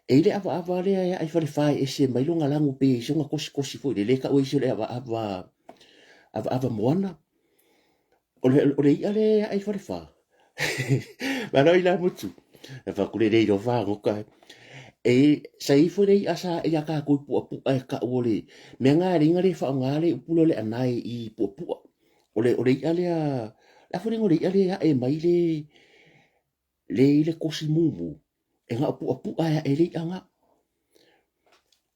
E i ai le avaava lea e ae i Falefa e ese mai lona lanu pei e i ai sona kosikosi foi lele e tau e isi o le avaava, avaava moana. O le i'a lea e ae i Falefa, Malo i la mutu. E fai atu le le iloa fagota e. E sa i ai foi le i'a sa ae ia tatou i puapua e tau o le mea lena e ala ai ona le faaaoga le upu lea o le anae i puapua. O le i'a lea, o le a foi le igoa o le i'a lea e ae mai le le i le kosi mumu, e na o puapua e ae ai le i'a lena.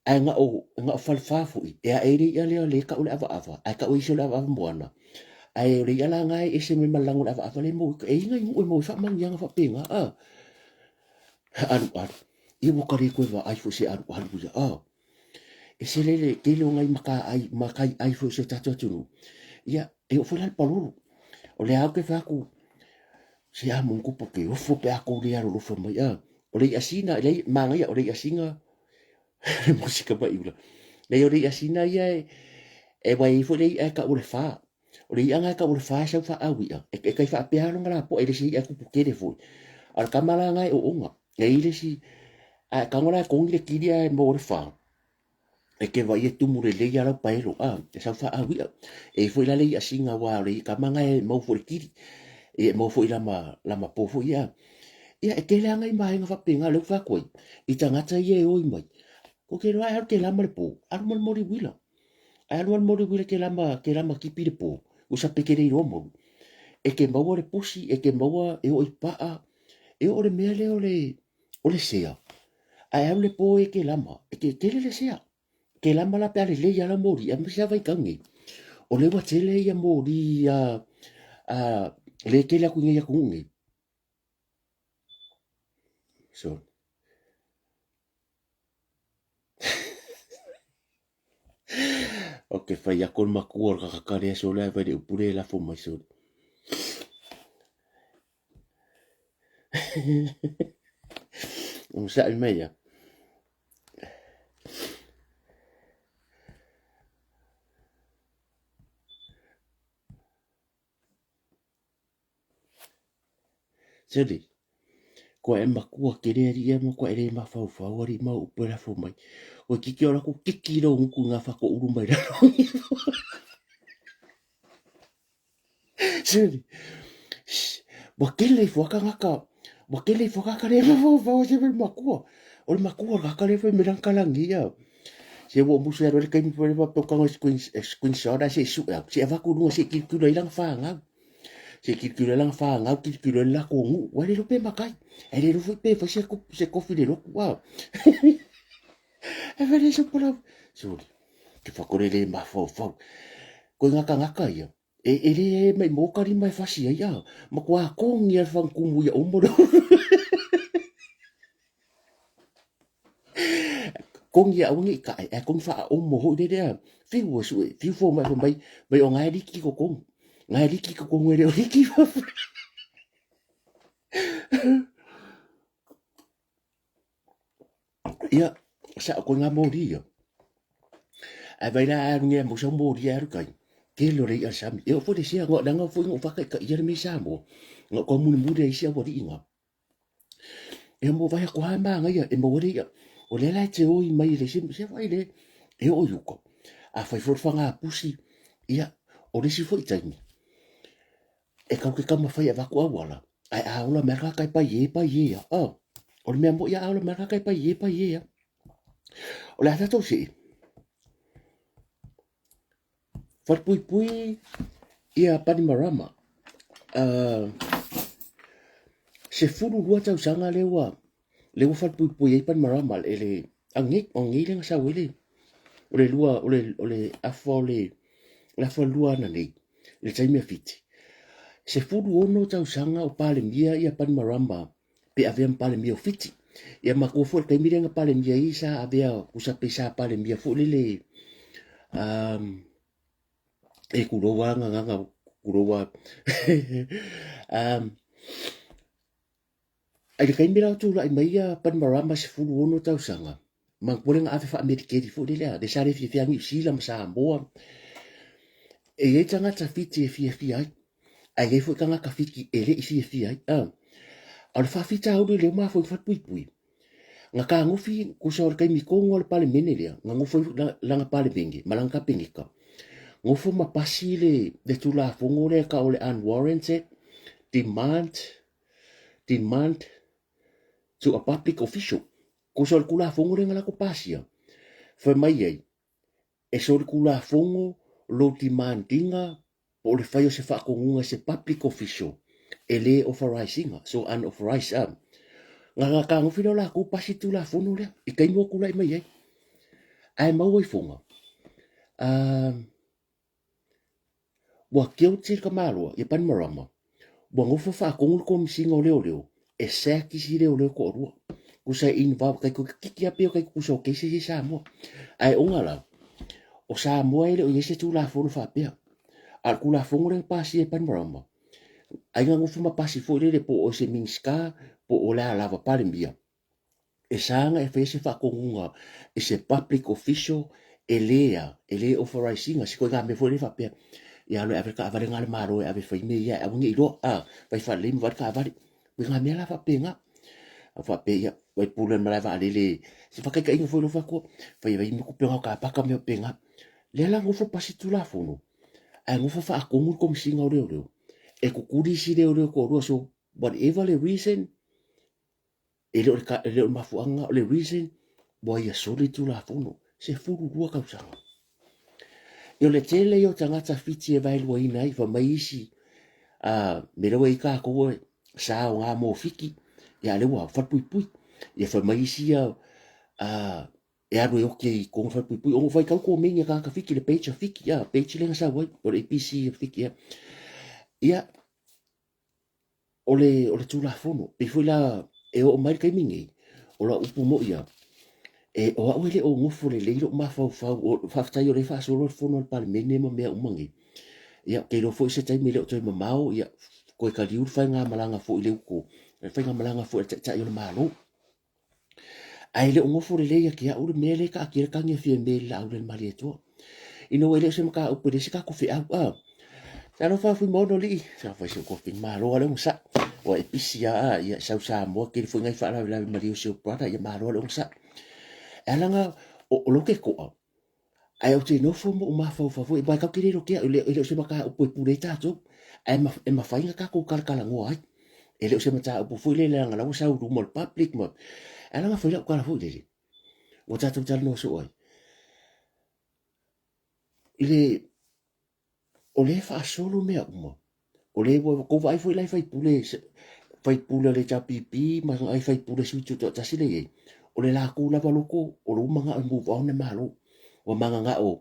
Ae na o, na o Falefa foi e ae ai le i'a lea lea e tau o le avaava, ae tau e isi o le avaava moana. Ae o le i'a la lena e ese mai ma le lago o le avaava lea e maua i uta. E i ai nai nuu e maua ai faamanuiaga faapena, a. Alualu. Ia ua ta le toe vaai foi i se alualu ia, a. E se le le tele o nai mataai, mataiai foi o si o tatou atunuu. Ia, e oo foi la i le palolo. O lea lava ou te fai atu, se a monutupu te ofo pe a tou le alolofa mai, a. O le i'a sina, leai, manaia, o le i'a sina, le musika maʻiula. Leai, o le i'a sina ia e, e aua e i ai foi le i'a e tau o le fa. O le i'a lena e tau o le fa e sau faaaui'a, e tai faapea lava lona lapoa, e le o se i'a e tupu tele foi. A o le tama la lena e oona. E i ai le isi, a e tago la e togi le kili ae maua le fa, e te vaai e tumu lelei lava lau paelo, a, e sau faaaui'a. E i ai foi la le i'a sina aua o le tama lena e maua foi i le kili, e maua foi i lama, lama po foi ia. Ia, e tele lava nai vaega faapena o lea ua fai atu ai, i tagata ia e oi mai. Ou te iloa e alu kēlā ma le po, alu ma le moli uila. Ae alu ma le moli uila kēlā ma, kēlā ma kipi i le po, ua sape ke le iloa mau. E te maua le pusi, e te maua e oo i paa, e oo le mea lea o le, o le sea. Ae alu le po e ke lama, e te tele le sea. Ke lama la pe a lelei lava lau moli, aemaise lava vaitau nei. O lea ua tele ia moli a, a le tele atu i nei atunuu nei. So. Ok, fai aku le makua o le kakaka lea sole ae fai le upu lea e lafo mai sole. Onosai mai ia. Sole, kua e makua kele alii ia ma kua e le mafaufau alii ma upu e lafo mai. Koe kiki o lako kiki lou gutu i ngā whakouru mai raro. Sole, ua kele ifo a kangaka, ua kele ifo a kaka le mafaufau se le makua. O le makua o le kaka le fai me lang kalangi ia. Se ua musu e alo le kaimi pole pa peo kanga screen, screenshot a se su au. Se avaku lunga se kilkilo i langa whangau. Se kilkilo i langa whangau, kilkilo i lako ngu. Ua le pe makai. E le foi pe fai se, se kofi le loku. Wow. E fai le se pola. Sorry. Ke whakore le mafaufau. Koe ngaka ngaka ia. E, e le e mai mō ka lima e fasi ai a. Ma kua kongi al whankumu ia omo le. Kongi a aua nei kae, ae kongi faaomo foi lele a. Fiu e sue, fiu fo mai fai mai, mai o ngae liki ko kongi. Ngae liki ko kongi e le o liki. Ia, sa o koe ngā mōri ia. Ae vai la alu ngia mo sau mōri alu kai. Tele o le i'a sami. E o foi le sea, ngā langa foi ngā whakaika ia le me Samoa. Ngā kua muli muli ai sia wari inga. E mo vai ko ha māngaia, e maua le i'a. O lea la e te oi mai le se, se vai le, e o i uka. A whai foi whanga pusi, ia, o le si foi taimi. E kau ke kama whai a vaku awala, ai a ola mea ka kai pai e pai e ia. Oh, o le mea mo ia a ola mea ka kai pai e pai e ia. O le a tātou se, Wharepuipui ia Panimarama. 12 tausaga lea ua lea ua wharepuipui ai Panimarama e le angi o ngi le ngasau ele o le lua o le o le afa o le o le afa lua ana nei le taimi a Fiti. 16 tausaga o Palemia ia Panimarama pe avea ma Palemia o Fiti. Ia matua foi le taimi lea na Palemia ai sa avea tusa pei sa Palemia foi lele um, e tulou a gagaga tulou a um, I le taimi la o tulai mai ia Panimarama 16 tausaga, manatua le na ave faamelikeli foi lele a, le sa le fiafia Niu Sila ma Samoa. E i ai tagata Fiti e fiafia ai, ae i ai foi tagata Fiti e le i fiafia ai. A o le faafitauli o lea ua mafua i falepuipui, na tagofi tusa o le taimi tonu o le Palemene lea, na nofo ai lana Palemene ma lana Kapeneta, nofo ma pasi le, le Tulafono lea e tau o le Unwarranted Demand Demand to a Public Official. Tusa o le Tulafono lea na latou pasia, fai mai ai, e solitulafono lou demand ina po o le fai o se faatonuga i se public official e le authorise ina, so unauthorized a. Na fetagofi lea o latou pasi le Tulafono lea i taimi ua tulai mai ai. Ae maua ifoga, ua guilty le tamaloa ia Bainimarama, ua nofo faatonu le Komesina o Leoleo e sack isi leoleo e toalua. Tusa e involve, tai toeitiiti lava pei o tai tutusa o cases ia i Samoa. Ae ona la, o Samoa e le o i ai se Tulafono faapea. A o le Tulafono lea na pasia e Bainimarama, ai na nofo ma pasi foi lele po o se Minisita po o le a lava Palemia, e sa ona e faia se faatonuga i se public official e le a, e le authorise ina, se ituaiga mea foi lea faapea, ia alu e ave le taavale lena a le Malo e ave e fai mea ia e aua ne i iloa, a, fai faalelei ma vaai le taavale. Ituaiga mea la faapena. A faapea, ia, vai pule i le malae vaalele, se faataitaiga foi lou fai atu, fai ai ma tupe na o kapaka ma mea faapena. Lea la nofo pasi le Tulafono, ae nofo faatonu le Komesina o Leoleo e tutuli isi leoleo e toalua, so whatever le reason, E le o le, e le o le mafuaaga lena, o le reason ua ia soli le Tulafono, 12 tausaga. Ia o le tele ia o tagata Fiti e vaeluaina ai, fai mai isi, mea lea ua i ai tatou e sa o ngā mō Fiti, ia a lea ua falepuipui. Ia fai mai isi ia, e alu e oki ai i totonu o le falepuipui, ona ua faitau komeni a tagata Fiti, le page a Fiti, page lea na sau ai, o le ABC a Fiti, ia. Ia, o le, o le Tulafono. Pei foi la e oo mai le taimi nei, o lau upu moi lava, e, o au e le o nofo lelei lou mafaufau, o, faafetai o lea e faasolo le fono a le Palemene ma mea uma nei. Ia, ou te iloa foi se taimi e le o toe mamao, ia, toe taliu le faigamalaga foi i le uto, le faigamalaga foi a le Taitai o le Malo. Ae le o nofo lelei ia te au le mea lea e taatia le tagi a Fiame i le laau le Malietoa. Ina ua e le o se mataupu e leai se tatou feau. A, talofa Fuimaono alii, sa fai si ou toafine malo lava le ogasai. Ua e pisi lava a, ia sau Samoa tele foi nai faalavelave malie o si ou brother, ia malo lava le ogasai. E ala ona o, o lou ke to'a, Ae ou te nofo ma ou mafaufau foi, aua tatou te le iloa tea, e le o se mataupu e pule ai tatou, ae e mafai ona tatou talatalanoa ai. E le o se mataupu foi lele leaga o la ua sau i luma o le public ma, ae ala ona fai lau tala foi lele, ua tatou talanoa soo ai, i le o lea e faasolo mea uma. O lea ua tou vaai foi la i faipule, faipule o le HRPP ma nai faipule sui tutoatasi lea e i ai, o le latou lava loto, o lou manao e move on le Malo. Ua mananao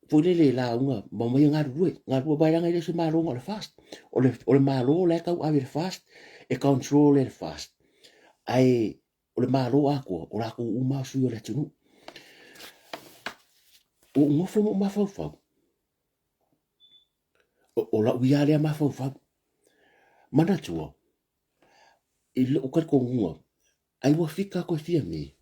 foi lele i lauga ma omai e galulue, galulue aua leaga e le o se Malo na o le FAST. O le, o le Malo la e tauave e le FAST, e control e le FAST. Ae o le Malo atoa, o latou uma lava o sui o le atunuu. Ua ou nofo ma ou mafaufau, o, o lau ia lea mafaufau. Manatua, i lou talitonuga, ai ua fika koe Fiame,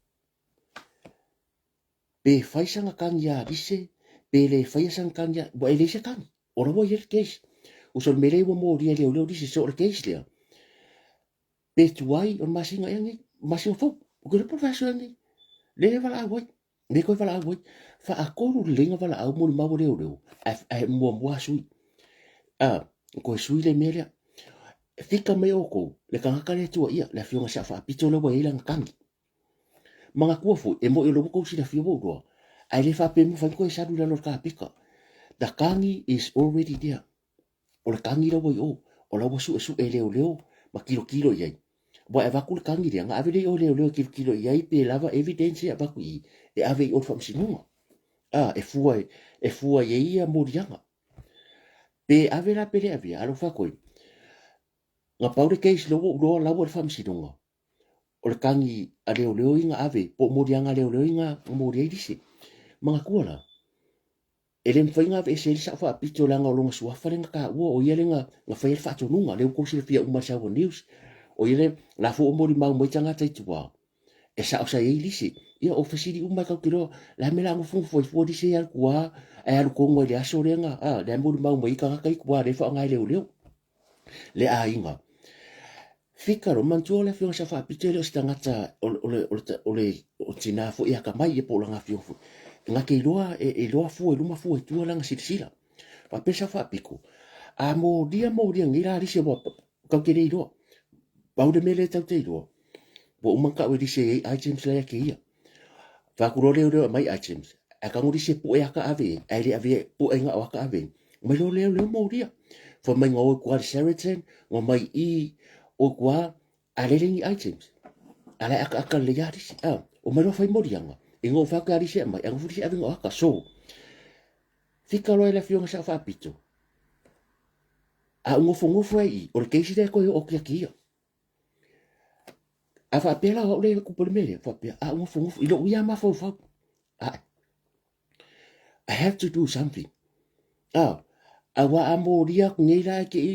pe fai sana tagi ia Alise, pe le faia sana tagi ia, ua e leai se tagi. O la ua i ai le case. Uso le mea lea ua molia e leoleo Alise, so o le case lea, Pe tuai o le masina ea nei, masina fou, ou te iloa po o le vaiaso ea nei, lea e valaau ai, lea toe valaau ai. Faatolu lelei ona valaau molimau a leoleo, ae, ae muamua sui. A, toe sui le mea lea. Fika mai outou, le tagata lea e tuuaia, le afioga i le Sao Faapito lea ua i ai lana tagi. Manatua foi, e moni o lea ua outou silafia ua ou iloa, ae le faapea e mafai ona toe salu i lalo o le kapeta. The tagi is already there. O le tagi la ua i o, o la ua suesue e leoleo ma tilotilo i ai. Ua e avatu le tagi lea, na ave lea i o i leoleo e tilotilo i ai pe lava evidence e avatu i i, e ave i o i le faamasinoga. A, e fua, e fua i ai ia moliaga. Pe ave la pe le avea, alofa atu ai, na pau le case lea ua ou iloa la ua i le faamasinoga. o le kagi a leoleo ia na ave po o moliaga a leoleo ia na moli ai lise. Manatua la, e le mafai ona aveese ai le sao faapito leaga o lona suafa lea na taua o ia lea na, na faia le faatonuga. Lea ua outou silafia uma i le Samoa News. O ia lea, la foi ua molimau mai tagata i tua, e sao sa i ai lise. Ia o fesili uma e tatou te iloa, le a mea la nofonofo ai fua lise ia alu tua ae alu tonu ai i le aso lea na, a, lea molimau mai ai tagata i tua lea e faaaoga e leoleo le aiga. Fika loa, manatua le afioga Sao Faapito e le o se tagata o le, o le, o le, o le, o tina foi atamai ia po o lana afioga foi. Na te iloa, e, e iloa fua i luma fua i tua lana silasila. Faapea Sao Faapito, a molia molia nei la lise ua tau te le iloa. Pau le mea lea tau te iloa, ua uma ona tau e lise e ai items la ia te ia. Fai atu loa leoleo e aumai items, ae tago lisi e pue ata ave i ai, ae le ave pue na o ata ave i ai. Mai loa leoleo molia. Fai mai na o i tua i le Sheraton, na omai i o i tua, a lele ni items. A la e akaaka lelei lava lisi. Ah, omai loa fai moliaga. Ina ua fai atu ia lisi e aumai, ae nofo lisi ave na o ata. So, fika loa i le afioga Sao Faapito, a ou nofonofo ai i i, o le case lea e toe oo atu ia te ia. A faapea la o au lea e kupu i le mea lea, faapea, a ou nofonofo i lou ia mafaufau, I, I have to do something. Ah, aua a molia atu nei la e te i,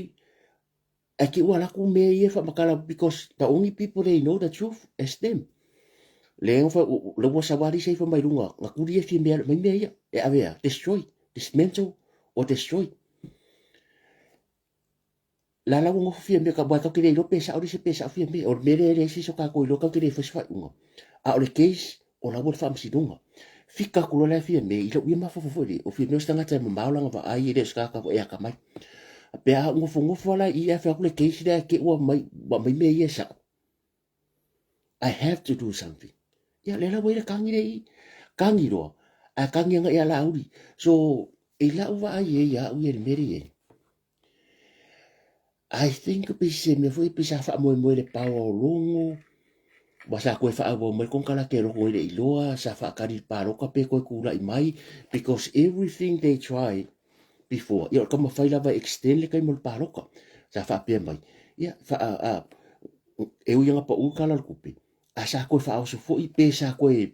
e te ua laku mea ia e faamatala because the only people they know the truth is them. Le nga la ua sawali se ifa mai lunga, nga kuli e fia mea, mai mea ia, e ave a, destroy, dismantle or destroy. La la ua nofo Fiamē ka aua tatou te le iloa pe sao lise pe sao Fiamē. O le mea lea e leai se isi o tatou iloa tatou te le fai se faaiuga. A o le case o la ua le faamasinoga. Fika atu loa la e Fiamē i lou ia mafaufau foi lea, o Fiamē o se tagata e mamao lana vaai e le o se tagata foi e atamai. Pe a ou nofonofo lava la i i ae fai atu le case lea te i ua aumai ua aumai mea ia e sao. I have to do something. Ia lea la ua i ai le kagi lea i i. Kagi loa, ae kagi agai ia Laauli. So, i lau vaai i ai ia au ia i le mea lea e i ai, I think pei se mea foi pei sa faamoemoe i le paoa o Logo, ua sa toe faaauau mai le konekarate a Logo e le i iloa, sa faatali i le palota pe toe tulai mai because everything they try before, ia o le taumafai lava e extend le taimi o le palota. Sa faapea mai, ia faa, a, e ui lava ina pau le Tala o le Tupe, ae sa toe faaoso foi pe sa toe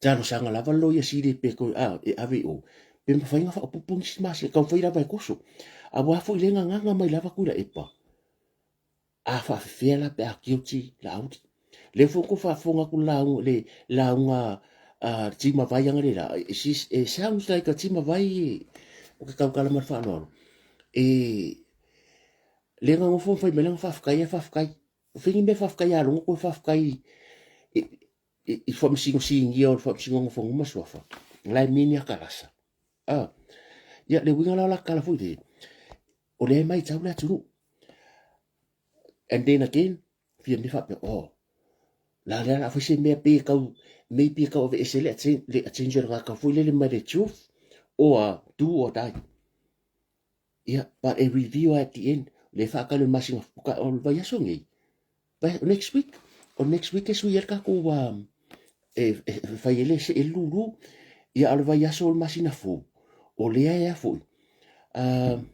talosaga lava le loia sili pe toe a e ave i o pe mafai ona faaopoopo nisi masina taumafai lava e toso. Aua foi le gagana mai lava Tuilaepa a faafefea la pe a guilty Laauli. Lea foi ua faafofoga atu le lauga le lauga a Timavai analeila it sounds like a Timavai ou te tautala ma le faaaloalo e le nonofo ma fai mai lana faafetai ae faafetai. O fea ni mea faafetai ia Logo toe faafetai i, i, i faamasino sinia o le faamasinoga o Fanua ma Suafa. La e mini akalasa. Ah. Ia, le uiga la o la tala foi le, o lea e matau le atunuu. And then again, fia mea faapea, oh, la lea la fai se mea pe tau, maybe e tau aveese le, le attention ngā foi lele mai le truth, or do or die. Ia, but e review at the end, le whaakale o le masina, o le vaiaso nei, next week, o next week e sui ai le tatou um, e, e, e fai ai le se e lulu, ia o le vaiaso o le masina fou, o lea ea foi. Um,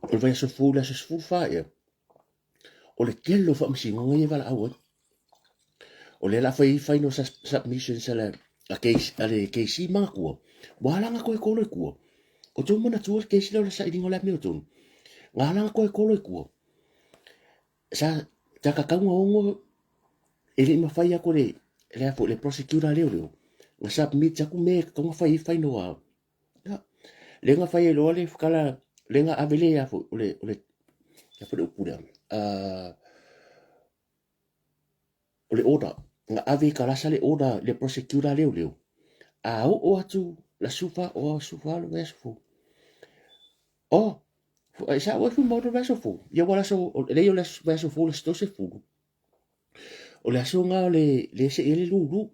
o le vaiaso fou le aso 14 ea, o le tele o faamasinoga ia e valaau ai. O lea la fai ai final submissions a le, a case, a le KC manatua, ua ala ona toe tolo i tua. O tou manatua le case lea o le sailiga o le amiotonu. Na ala ona toe tolo i tua. Sa sa tatau ona ono e le i mafai atu le le a foi le prosecutor a leoleo na submit atu mea e tatau ona fai ai final a Ia, lea na fai ai loa le kala, lea na ave le a foi, o le, o le, a foi le upu lea, o le order, na ave i kalasa le order le prosecutor a leoleo, a oo atu la sufa, o sufa le vaiaso fou. Oh, sa ua fai mau le vaiaso fou. Ia ua le aso, leai o le vaiaso fou le aso 30. O le aso lena o le, le see ai le lulu.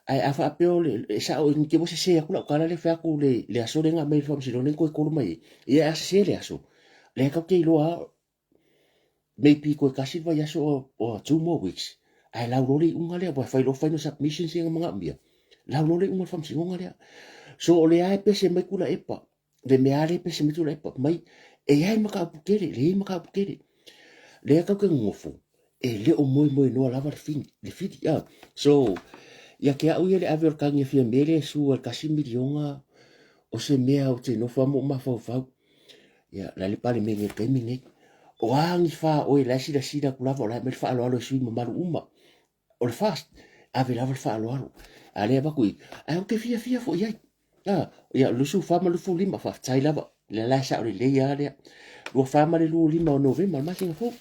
Ae a faapea o le, e sao i te ua sese atu lau tala lea fai atu le, le aso lea na aumai e le faamasinoga lea na toe kolo mai ai. Ia a sese le aso, lea tatou te iloa lava maybe toe tasi le vaiaso or two more weeks ae lau loa le iuga lea aua e fai loa final submissions ia na manaomia, lau loa le iuga o le faamasinoga lea. So o lea lava e pese mai Tuilaepa. Le mea lea pese mai tulai mai, e i ai mataupu tele, e leai mataupu tele. Lea tatou te nonofo, e le o moemoenoa lava le fini, le fili. Ah. So, ia te au ia le ave o le tagi a Fiame lea e sua i le $1 miliona, o se mea ou te nofo lava ma ou mafaufau. Ia, la le Palemene i le taimi lenei. O a ni fā oe la e silasila atu lava o la e aumai le faaaloalo i sui usufono mamalu uma. O le FAST, ave lava le faaaloalo. A lea avatu i, ae ou te fiafia foi i ai. A, ia, 24 ma le 25, faafetai lava. Lea la e sao lelei lava lea. 24 ma le 25 o Novema, le masina fou.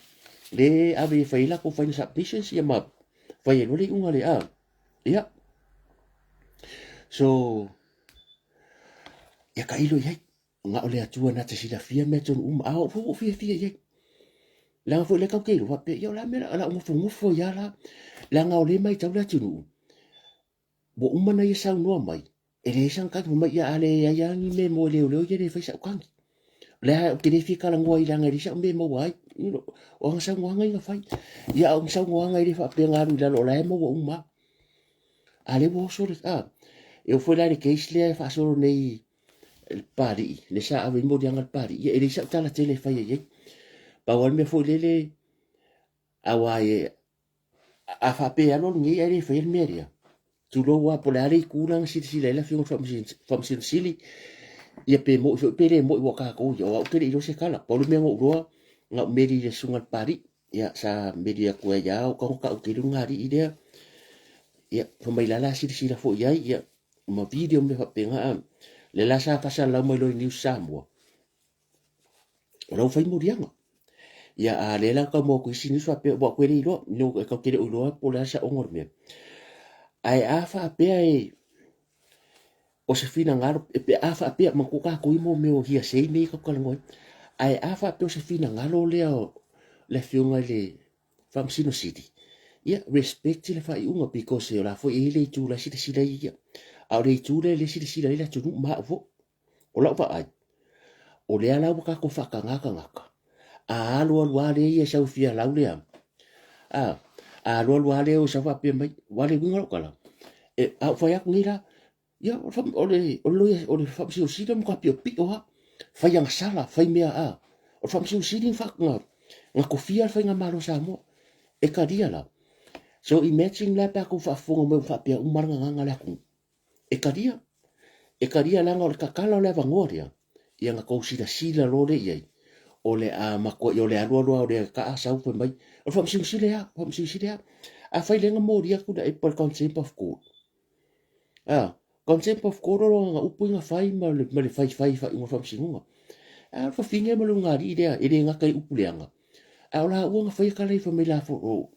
Le ave e fai ai latou final submissions, ia ma fai ai loa le iuga le, a. Ia. So, ia tailo i ai. Na o le Atua na te silafia mea tonu uma, a o au foi ua ou fiafia i ai. Leaga foi o lea tatou te iloa faapea, ia o le a le mea o le a ou nofonofo ai lava la, leaga o lea e matau le atunuu, ua uma ona ia saunoa mai, e leai sana tagi, fai mai, ia a leai lava ni mea mo leoleo ia e le faia sau tagi. O lea ou te le fia talanoa ai leaga e leai sau mea e maua ai. You know, o ana saunoaga ia na fai. Ia a o ni saunoaga e le faapea na alu i lalo o la e maua uma lava. A lea ua oso le, a, e oo foi la i le case lea e faasolo nei le Papalii, lea sa ave ai moliaga a le Papalii, ia e leai sau tala tele e faia i ai. Pau lava le mea foi lele, aua e, a faapea e alu alu nei ae le faia le mea lea, tulou lava, po o le a le itu la na silasila ai le Afioga i le Faamasino Sili, ia pe moni foi pe le moni aua o tatou ia, o au ou te le i iloa se tala. Pau le mea na ou iloa, na ou meli i le susuga i le Papalii, ia sa meli atu ai lava, o tago tau tele luga alii lea, ia fai mai la la silasila foi i ai, ia ma video mea faapena a. Lea la sa faasalalau mai loa i News Samoa, o la ua fai moliaga. Ia a lea la tau maua atu isi news faapea ua ou le iloa, no e tatou te le o iloa po o le a le saoga o le mea. Ae a faapea e o se finagalo, pe a faapea, manatua tatou ia mo mea o hearsay mea ia tatou te talanoa ai. Ae a faapea o se finagalo lea o le afioga i le Faamasino Sili, ia respect le faaiuga because o la foi e i ai le itu la e silasila ai ia. A o le itu lea lea e silasila ai le atunuu ma au foi. O lau vaai, o lea la ua tatou faataga tagata, a alu alu lava lea ia e sau e fia lau lea, a, a alu alu lava lea e sau faapea mai, aua o le uiga o lau tala, e, a ou fai atu nei la, ia, o le, o le loia, o le Faamasino Sili e matua piopio lava, fai agasala, fai mea, a, o le Faamasino Sili na, na, na tofia le Faigamalo a Samoa, e talia la. So imagine la pe a tou faafofoga mai ua faapea uma le gagana a le atunuu. E talia, e talia leaga o le tatala o le avanoa lea, ia na tou silasila loa lea i ai, o le a matuai, o le alu alu lava o le taa sau fai mai, o le Faamasino Sili lava, Faamasino Sili lava. Afai lea na molia atu le Apple Contempt of Court, a, Contempt of Court o lona upu ia na fai ma le, ma le faifai i faaiuga o le Faamasinoga. A o le fafine ma le ulugalii lea, e le gata i upu leaga, a o laua na faia tala i fai mai la, o,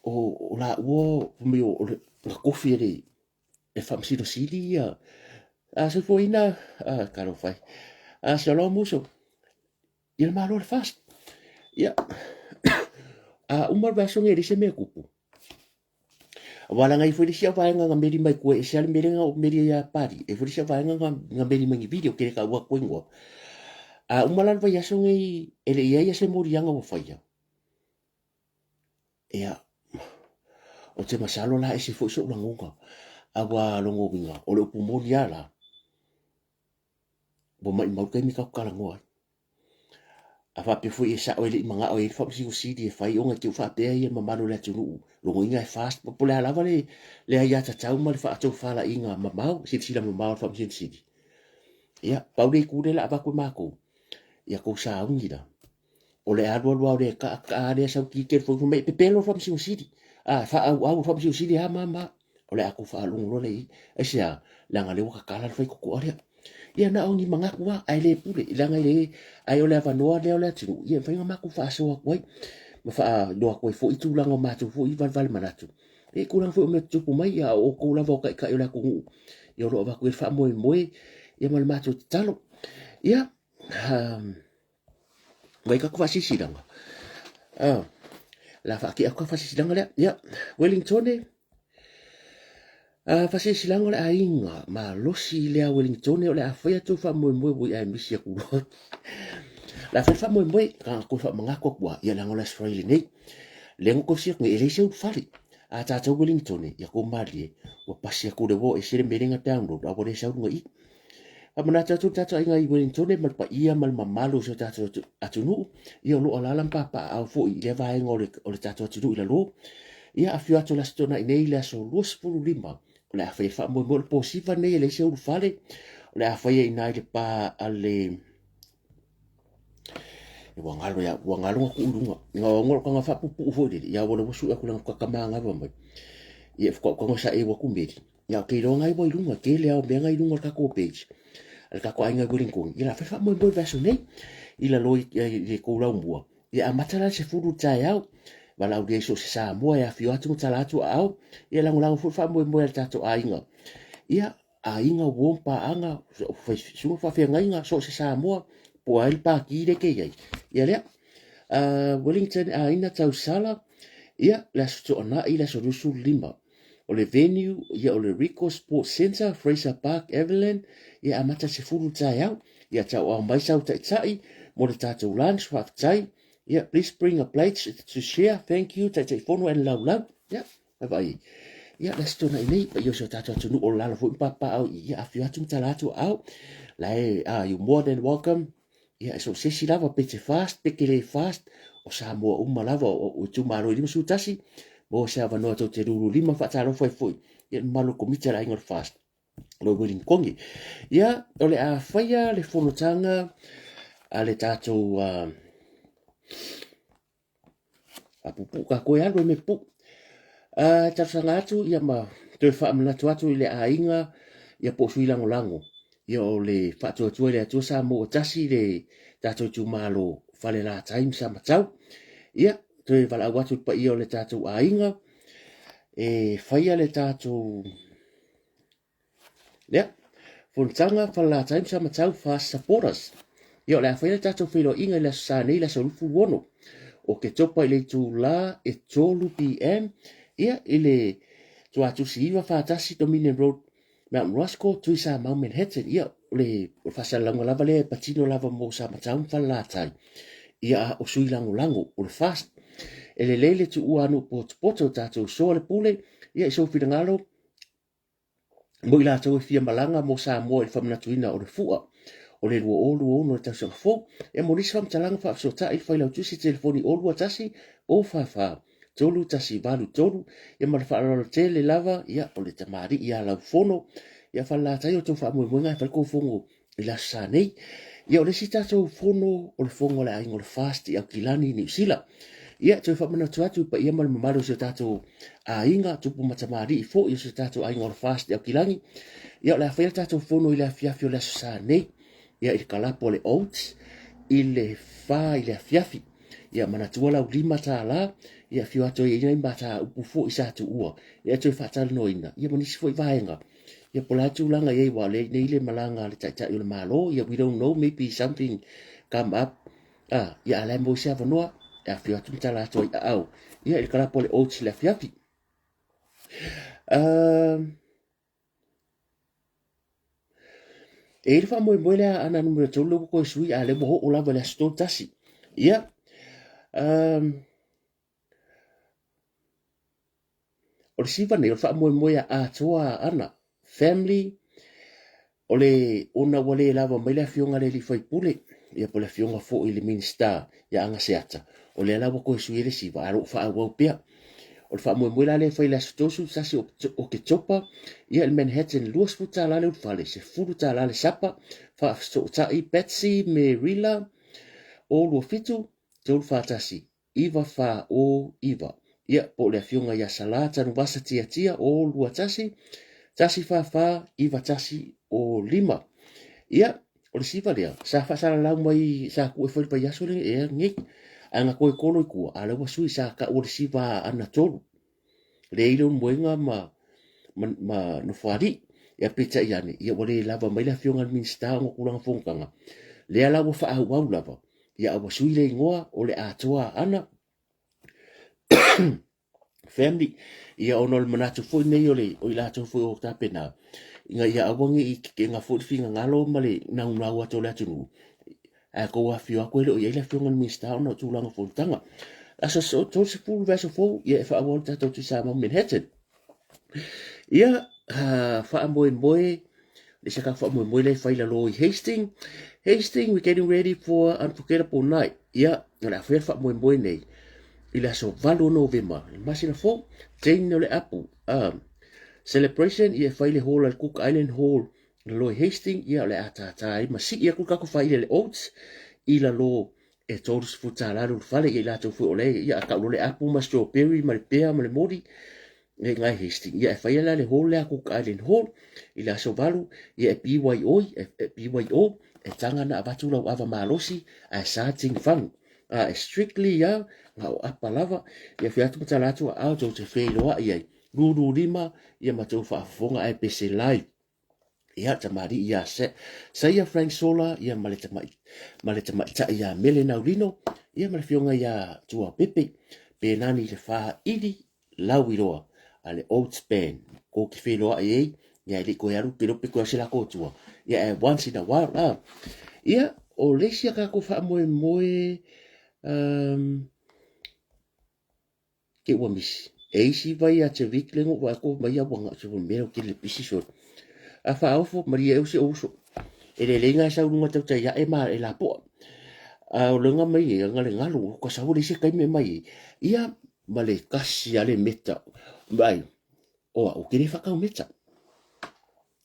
o, o laua, fai mai o, o le, na tofi e le, e Faamasino Sili ia, a soifuaina, a, talofa e, a shalom uso, ia le malo le FAST. Ia, a uma le vaiaso nei e leai se mea e tupu. Aua leaga e i ai foi le isi au vaega na meli mai tua, e ese lava le mea lea na ou meli ai ia Pali, e i ai foi le isi au vaega na meli mai ni video, ou te le taua atu igoa. A uma la le vaiaso nei e le i i ai se moliaga ua faia, ia, ou te masalo la e ese foi sou lagona, aua lona uiga, o le upu moni lava la, ua maumau le taimi tatou talanoa ai. A faapea foi e sao e le i manao e i ai le Faamasino Sili e fai ona e te i ua faapea ia le mamalu o le atunuu, lona uiga e fast, po o le a lava le, le aiatatau ma le faatofalaiga mamao, silasila mamao a le Faamasino Sili. Ia, pau le itu lea o le a avatu e matou, ia tou sauni la, o le alu alu lava o le kaa kaa lea sau kikele foi fai mai e pepelo le Faamasino Sili, a, faaauau le Faamasino Sili a ma ma, o le a tou faalogo loa lea i ai. Aisea? Leaga o lea ua tatala le faitotoa lea. Ia na o ni manatu lava, ae le pule, leaga e le, ae o le avanoa lea o le atunuu, ia e mafai ona matou faasoa atu ai, ma faailoa atu ai foi tulaga o matou foi valevale manatu, i tulaga foi o mea tutupu mai, a o outou lava o taitai o le atunuu, ia o lo o avatu ai le faamoemoe, ia ma le matou tatalo. Ia, Vai tatou faasilasilaga. Ah, la faatea atu ka faasilasilaga lea. Ia, Wellingtone, ah, faasilasilaga o le aiga malosi lea Wellingtone o le a fai atu faamoemoe ua i ae misi atu loa. La fai faamoemoe, ka toe faamanatu atu lava, ia leaga o le Aso Faraile nei. Lea na tosi atu nei, e leai se ulufale. A tatou Wellingtone, ia tou malilie, ua pasi atu le uo ese le mea lea na download, a ua le sau luga i i. Faamanatu atu le tatou aiga i Wellingtone ma le paia ma le mamalu o si o tatou atunuu, ia o lo o alaala ma papaaao foi i lea vaega o le tatou atunuu i lalo. Ia afio atu le Aso Toonai nei le aso 25, o le a faia le faamoemoe o le po siva nei e leai se ulufale, o le a faia i ina i le pa a le ua galo ia ua galo na tuu i luga nga o ngolo kanga faapuupuu foi lele ia ua sui atu langa kakamanga mai ia faatoa tago sa e ua ku meli ia ke iloa ngai ua i luga tele ao mea ngai luga o le tatou page a le tatou aiga i Wellington ia la fai faamoemoe le vaiaso nei i lalo i le tou laumua ia amata la le 10 i le taeao valaaulia i so o se Samoa e afio atu ma tala atu aao ia lagolago foi le faamoemoe a le tatou aiga ia aiga uo ma paaga susuga faafeagaiga so o se Samoa po o ai le pati lea e te i ai ia lea Wellington aiga tausala ia le Aso Toonai le aso 25 O le venue, ia o le Ricoh Sports Centre, Fraser Park, Everland, ia amata i le 10 i le taeao. Ia tauaao mai sau taitai mo le tatou lunch, faafetai. Ia please bring a plate to share, thank you Taitaifono and Laulau. Ia, vaavaai ai. Ia, le Aso Toonai nei, paia o si o tatou atunuu o lalo foi ma papaao i ia afio atu ma tala atu aao. La e, ah, you more than welcome. Ia, e so o se isi lava, pe te fast, pe te le fast, o Samoa uma lava, o itumalo e 51, maua se avanoa tou te lulu lima faatalofa ai foi, ia le mamalu o le komiti a le aiga o le fast, o le Wellington. Ia, o le a faia le fonotaga a le tatou a puupuu tatou e alu e mea pupuu. Talosaga atu ia ma toe faamanatu atu i le aiga ia po o sui lagolago ia o le faatuatua i le Atua Samoa ua tasi le tatou itumalo Falelatai ma Samatau. Ia toe valaau atu i le paia o le tatou aiga e faia le tatou Lea, Fonotaga Falelatai ma Samatau Fast Supporters. Ia, o le a faia le tatou feiloaiga i le Aso Sa nei, le aso 26 o Oketopa i le itula e 3 PM, ia, i le Tuatusi 941 Dominion Road, Mount Roskill, Tuisamau, Manhattan. Ia, o le, o le faasalalauga lava lea e patino lava mo Samatau ma Falelatai. Ia, a o sui lagolago o le FAST. E lelei le tuua anu potopoto o tatou soa le pule, ia, i sou finagalo, mo i latou e fia malaga mo Samoa i le faamanatuina o le Fua o le 2026 le tausaga fou. E mo nisi faamatalaga faafesootai le Failautusi telefoni 021 044 3183 ia ma le faaaloalo tele lava ia o le tamalii ia Laufono ia Falelatai o tou faamoemoega e fai le tou fono i le Aso Sa nei. Ia, o le isi tatou fono, o le fono a le aiga o le FAST i Aukilani, Niu Sila. Ia, toe faamanatu atu i paia ma le mamalu o si o tatou aiga, tupu ma tamalii foi o si o tatou aiga o le FAST i Aukilani. Ia, o le a faia le tatou fono i le afiafi o le Aso Sa nei, ia, i le kalapu a le Oats, i le 4 i le afiafi. Ia, manatua lau $5, ia, afio atu ai i nai mataupu foi sa tuua, ia, toe faatalanoaina, ia, ma nisi foi vaega. Ia po o le a tulaga i ai, aua o lea e i inei le malaga a le Taitai o le Malo, ia we don't know, maybe something come up, ah, ia a o la e maua se avanoa, e afio atu ma tala atu ai aao, ia i le kalapu a le Oats i le afiafi. E i ai le faamoemoe lea a Aana numera 3 lea ua toe sui, a o lea ua oo lava i le aso 31. Ia, O le siva nei, o le faamoemoe a atoa Aana family, o le ona ua le lava mai le afioga i le alii faipule, ia po o le afioga foi i le Minisita ia Agaseata, o lea la ua toe sui ai le siva, ae o lo o faaauau pea. O le faamoemoe la lea e fai i le aso 31 o Oketopa, ia i le Manhattan, $20 le ulufale, $10 le sapa, faafesootai Patsy Merila, 027 341 949. Ia, po o le Afioga ia Sala Tanuvasa Tiatia, 021 144 9105. Ia, o le siva lea, sa faasalalau mai, sa tuu e fai le vaiaso le ea nei, ae na toe tolo i tua, a o lea ua sui, sa tau o le siva a Aana tolu. Leai Leulumoega ma, ma, ma Nofoalii. Ia peitai ane, ia ua le lava mai le Afioga i le Minisita ona o tulaga fonotaga, lea la ua faaauau lava, ia a ua sui le igoa o le atoa Aana family, ia ona o le manatu foi nei o le o i latou foi o tapena, ina ia aua ne i tetena foi le finagalo ma le naunau atu o le atunuu, ae tou afifio atu e le o i ai le Afioga i le Minisita ona o tulaga o fonotaga. Aso 30 vaiaso fou, ia e faaauau le tatou Tuisamau Manhattan. Ia, faamoemoe Le isi a faamoemoe lea e fai i lalo i Hastings. Hastings, we're getting ready for unforgettable night. Ia, o le a faia le faamoemoe nei i le aso 8 o Novema, le masina fou, Jane o le Apu. Celebration, ia e fai le hall a le Cook Island Hall i lalo i Hastings, ia o le a tātā ai ma sii atu le tatou faaile le oats i lalo e $30 le fale, ia i latou foi o le, ia a tau loa le apu ma strawberry ma le pea ma le moli, e ngai Hastings. Ia e faia la le hall lea Cook Island Hall i le aso 8, ia e BYO, e BYO, e taga na avatu lau ava malosi, ae sa ting fang. A e strictly ia, nga o apa lava, ia fia atu ma tala atu a ao tou te feiloai ai. Lulu lima, ia ma tou faafofoga ae pese live. Ia, tamalii ia Saia Frank Sola, ia ma le tamai, ma le tamaitai ia Mele Naulino, ia ma le fioga ia Tua Pepe, pe nani le whaili lau iloa a le Oats Band. Ko ki wheloa i ei, ia e li koe alu, ke lope koe au se la kōtua. Ia e once in a while, ah. Ia, o leisi a kako whaamoe moe, ke ua misi. E isi vai a te wik lengo wa ko mai a wanga se mea o ke le pisi so. A whaofo maria e use uso. E le leinga sa ulunga tau tai e ma e la poa. A o lenga mai e anga le ngalu ko sa ule se kai me mai. Ia ma le kasi a le meta. Mai o a o ke le whakau meta.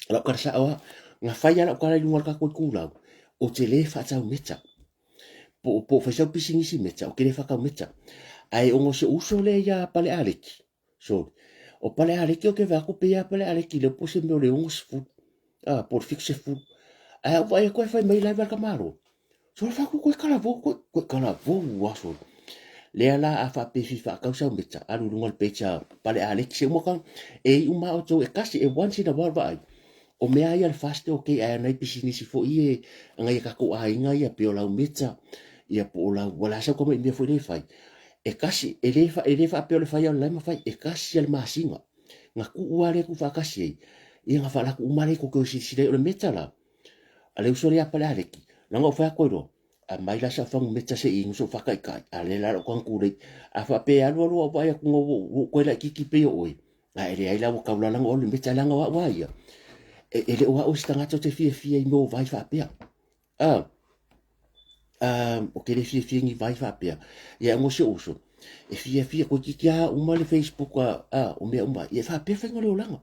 Lau kara sa oa nga whai ala o kara i lunga ka koe kūlau. O te le whatau meta. Po, po whai sau pisinisi meta, o ke le whakau meta. Ai ongo se uso le ia pale aleki. So, o pale aleki o ke wako pe ia pale aleki le po se meo le ongo se fu. Ah, po le fiku se fu. Ai au vai koe whai mai lai ka malo. So le whaku koe kalavo, koe, koe kalavo ua so. Lea la a wha pe fi wha kau sau meta, alu lunga le pecha pale aleki se umaka, e i uma o tau e kasi e once in a while vai. O mea ia le fast o ke ai nei pisinisi fo i e ngai ka ko ainga ia pe o lau meta ia po o lau wala sa ko me mea fo le fai. E kasi e le fa e le fa pe o le fai online ma fai e kasi al masinga. Nga ku ua le ku fa kasi ei. Ia nga fa la ku umale ko ko si si le o le meta la. A le uso le apa le aleki. Langa o fa ko ro. A mai la sa fangu meta se ingu so fa kai kai. A le la ro kan ku le. A fa pe alu alu o vai ku ngo ko la kiki pe o oi. A e le ai la ua kaulalaga o le meta langa o au a ia. E, e le o au se tagata o te fiafia i mea o vai faapea. A, a, o ke le fiafia ni vai faapea. Ia e ngo se uso. E fiafia koe kiki a uma le Facebook a, a o mea uma. Ia e faapea whainga le olanga.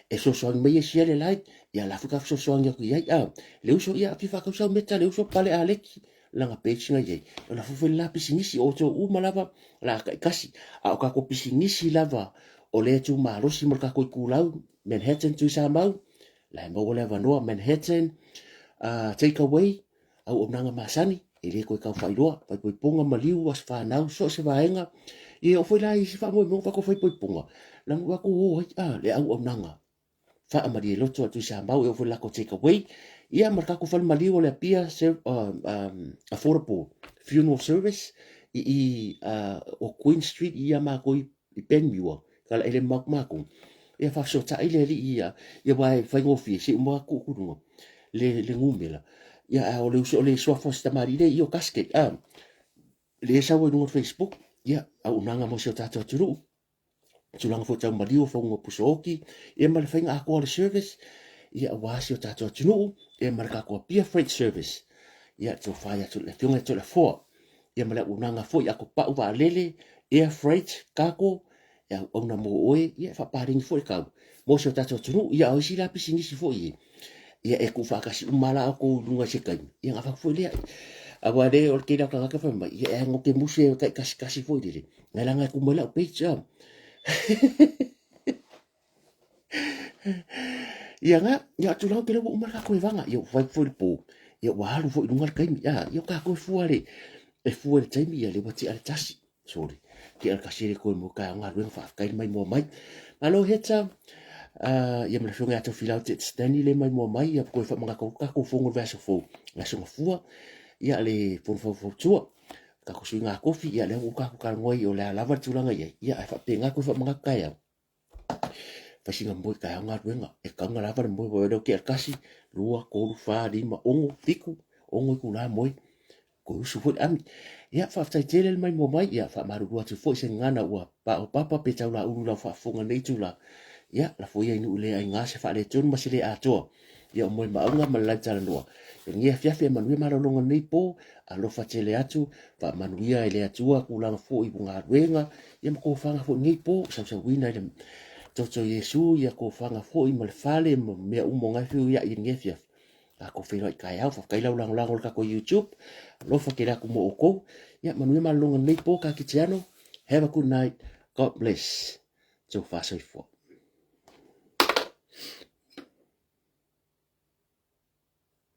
E sosoangi mai e sia le like, ia la fuka sosoangi aku iai. A, le uso ia afi whakausau meta, le uso pale a leki langa page nga iai. O la fufu la pisinisi o tō uma lava, la kaikasi. A o kako pisinisi lava, o lea tū malosi mo le kako i kūlau, Manhattan tui Samoa, la e maua le avanoa Manhattan, take away, au o nanga masani, e le koe kau whairoa, whaipoiponga maliu as whānau, so se vaenga, ia o foi la i si whamoe mo wako whaipoiponga, langu wako o ai, a, le au au nanga, whaamari e loto atu i Samoa, e o foi lako take away, ia ma le kako whale maliu o le apia, affordable funeral service, i, i o Queen Street i ia mākou i Panmure, ka la ele maku maku. Ia whaasotai le li ia, ia wai whaingofie, se uma ku kurunga, le, le ngumela. Ia a o le uso o le suafo se tamari le i o casket, a, le sa wai lunga Facebook, ia, au unanga mo se o tātou aturu, tūlanga fo tau maliu whaunga puso oki, ia ma le whainga akoa le service, ia a wasi o tātou atunuu, ia ma le kakoa pia freight service, ia tō whai atu le whionga tō le foa, ia ma le auaunaga foi a ko pau vaalele, air freight, cargo, e auauna mo oe, ia e faapaleni foi le kau. Mo si o tatou atunuu, ia o isi la pisinisi foi e. Ia e kuu faatasi uma la oukou i luga i se taimi, ia gafau foi lea. Aua le o le tele o tagata fai mai, ia e ago ke musu e taikasikasi foi lele. Ngai la ngai ku mai lau page a. Ia nga, ia atu lau ke ua uma le kako e vanga, ia ua foi le pō, ia ua alu foi lunga le taimi, ia, ia o kako e fua le, e fua le taimi, ia le ua tia le tasi, sorry, tia le kasi le koe mo ka ngā ruenga whaafkai mai mua mai. Malo heta, ia ma le whionga ato filau te Stanley le mai mua mai, ia koe wha mga kau kako fongo le vaso fou, nga songa fua, ia le fono fau fau tua, kako sui ngā kofi, ia le ua kako ka ngoi o le alava le tūlanga ia, ia ai wha pe ngā koe wha mga kai au. Whaisinga moe kai au galuega, e kaunga lava le moe wai leo ke kasi, lua, kolu, whā, lima, ongo, fiku, ongo i ku la moe, ko usu foi le ami. Ia, whaafetai tele le mai mua mai, ia, whaamaruru atu foi se ngana ua pa o papa pe tau la ulu lau whaafofoga nei tula. Ia, la foi ai nuu le ai ngā se whaale tonu ma se le atoa. Ia o Moemauga ma le lae talanoa. I lenei afiafi e manuia malologa lenei po, alofa tele atu, faamanuia e le Atua kulaga foi i galuega, ia ma kofaga foi lenei po, sausauina i le toto Iesu, ia kofaga foi ma le fale ma mea uma o ngai fiu ia i lenei afiafi. Tatou feiloai taeao, faafetai lau lagolago i le tatou YouTube. Alofa tele atu mo outou. Ia manuia malologa lenei po, Kakitiano. Have a good night. God bless. Tau faasoifua.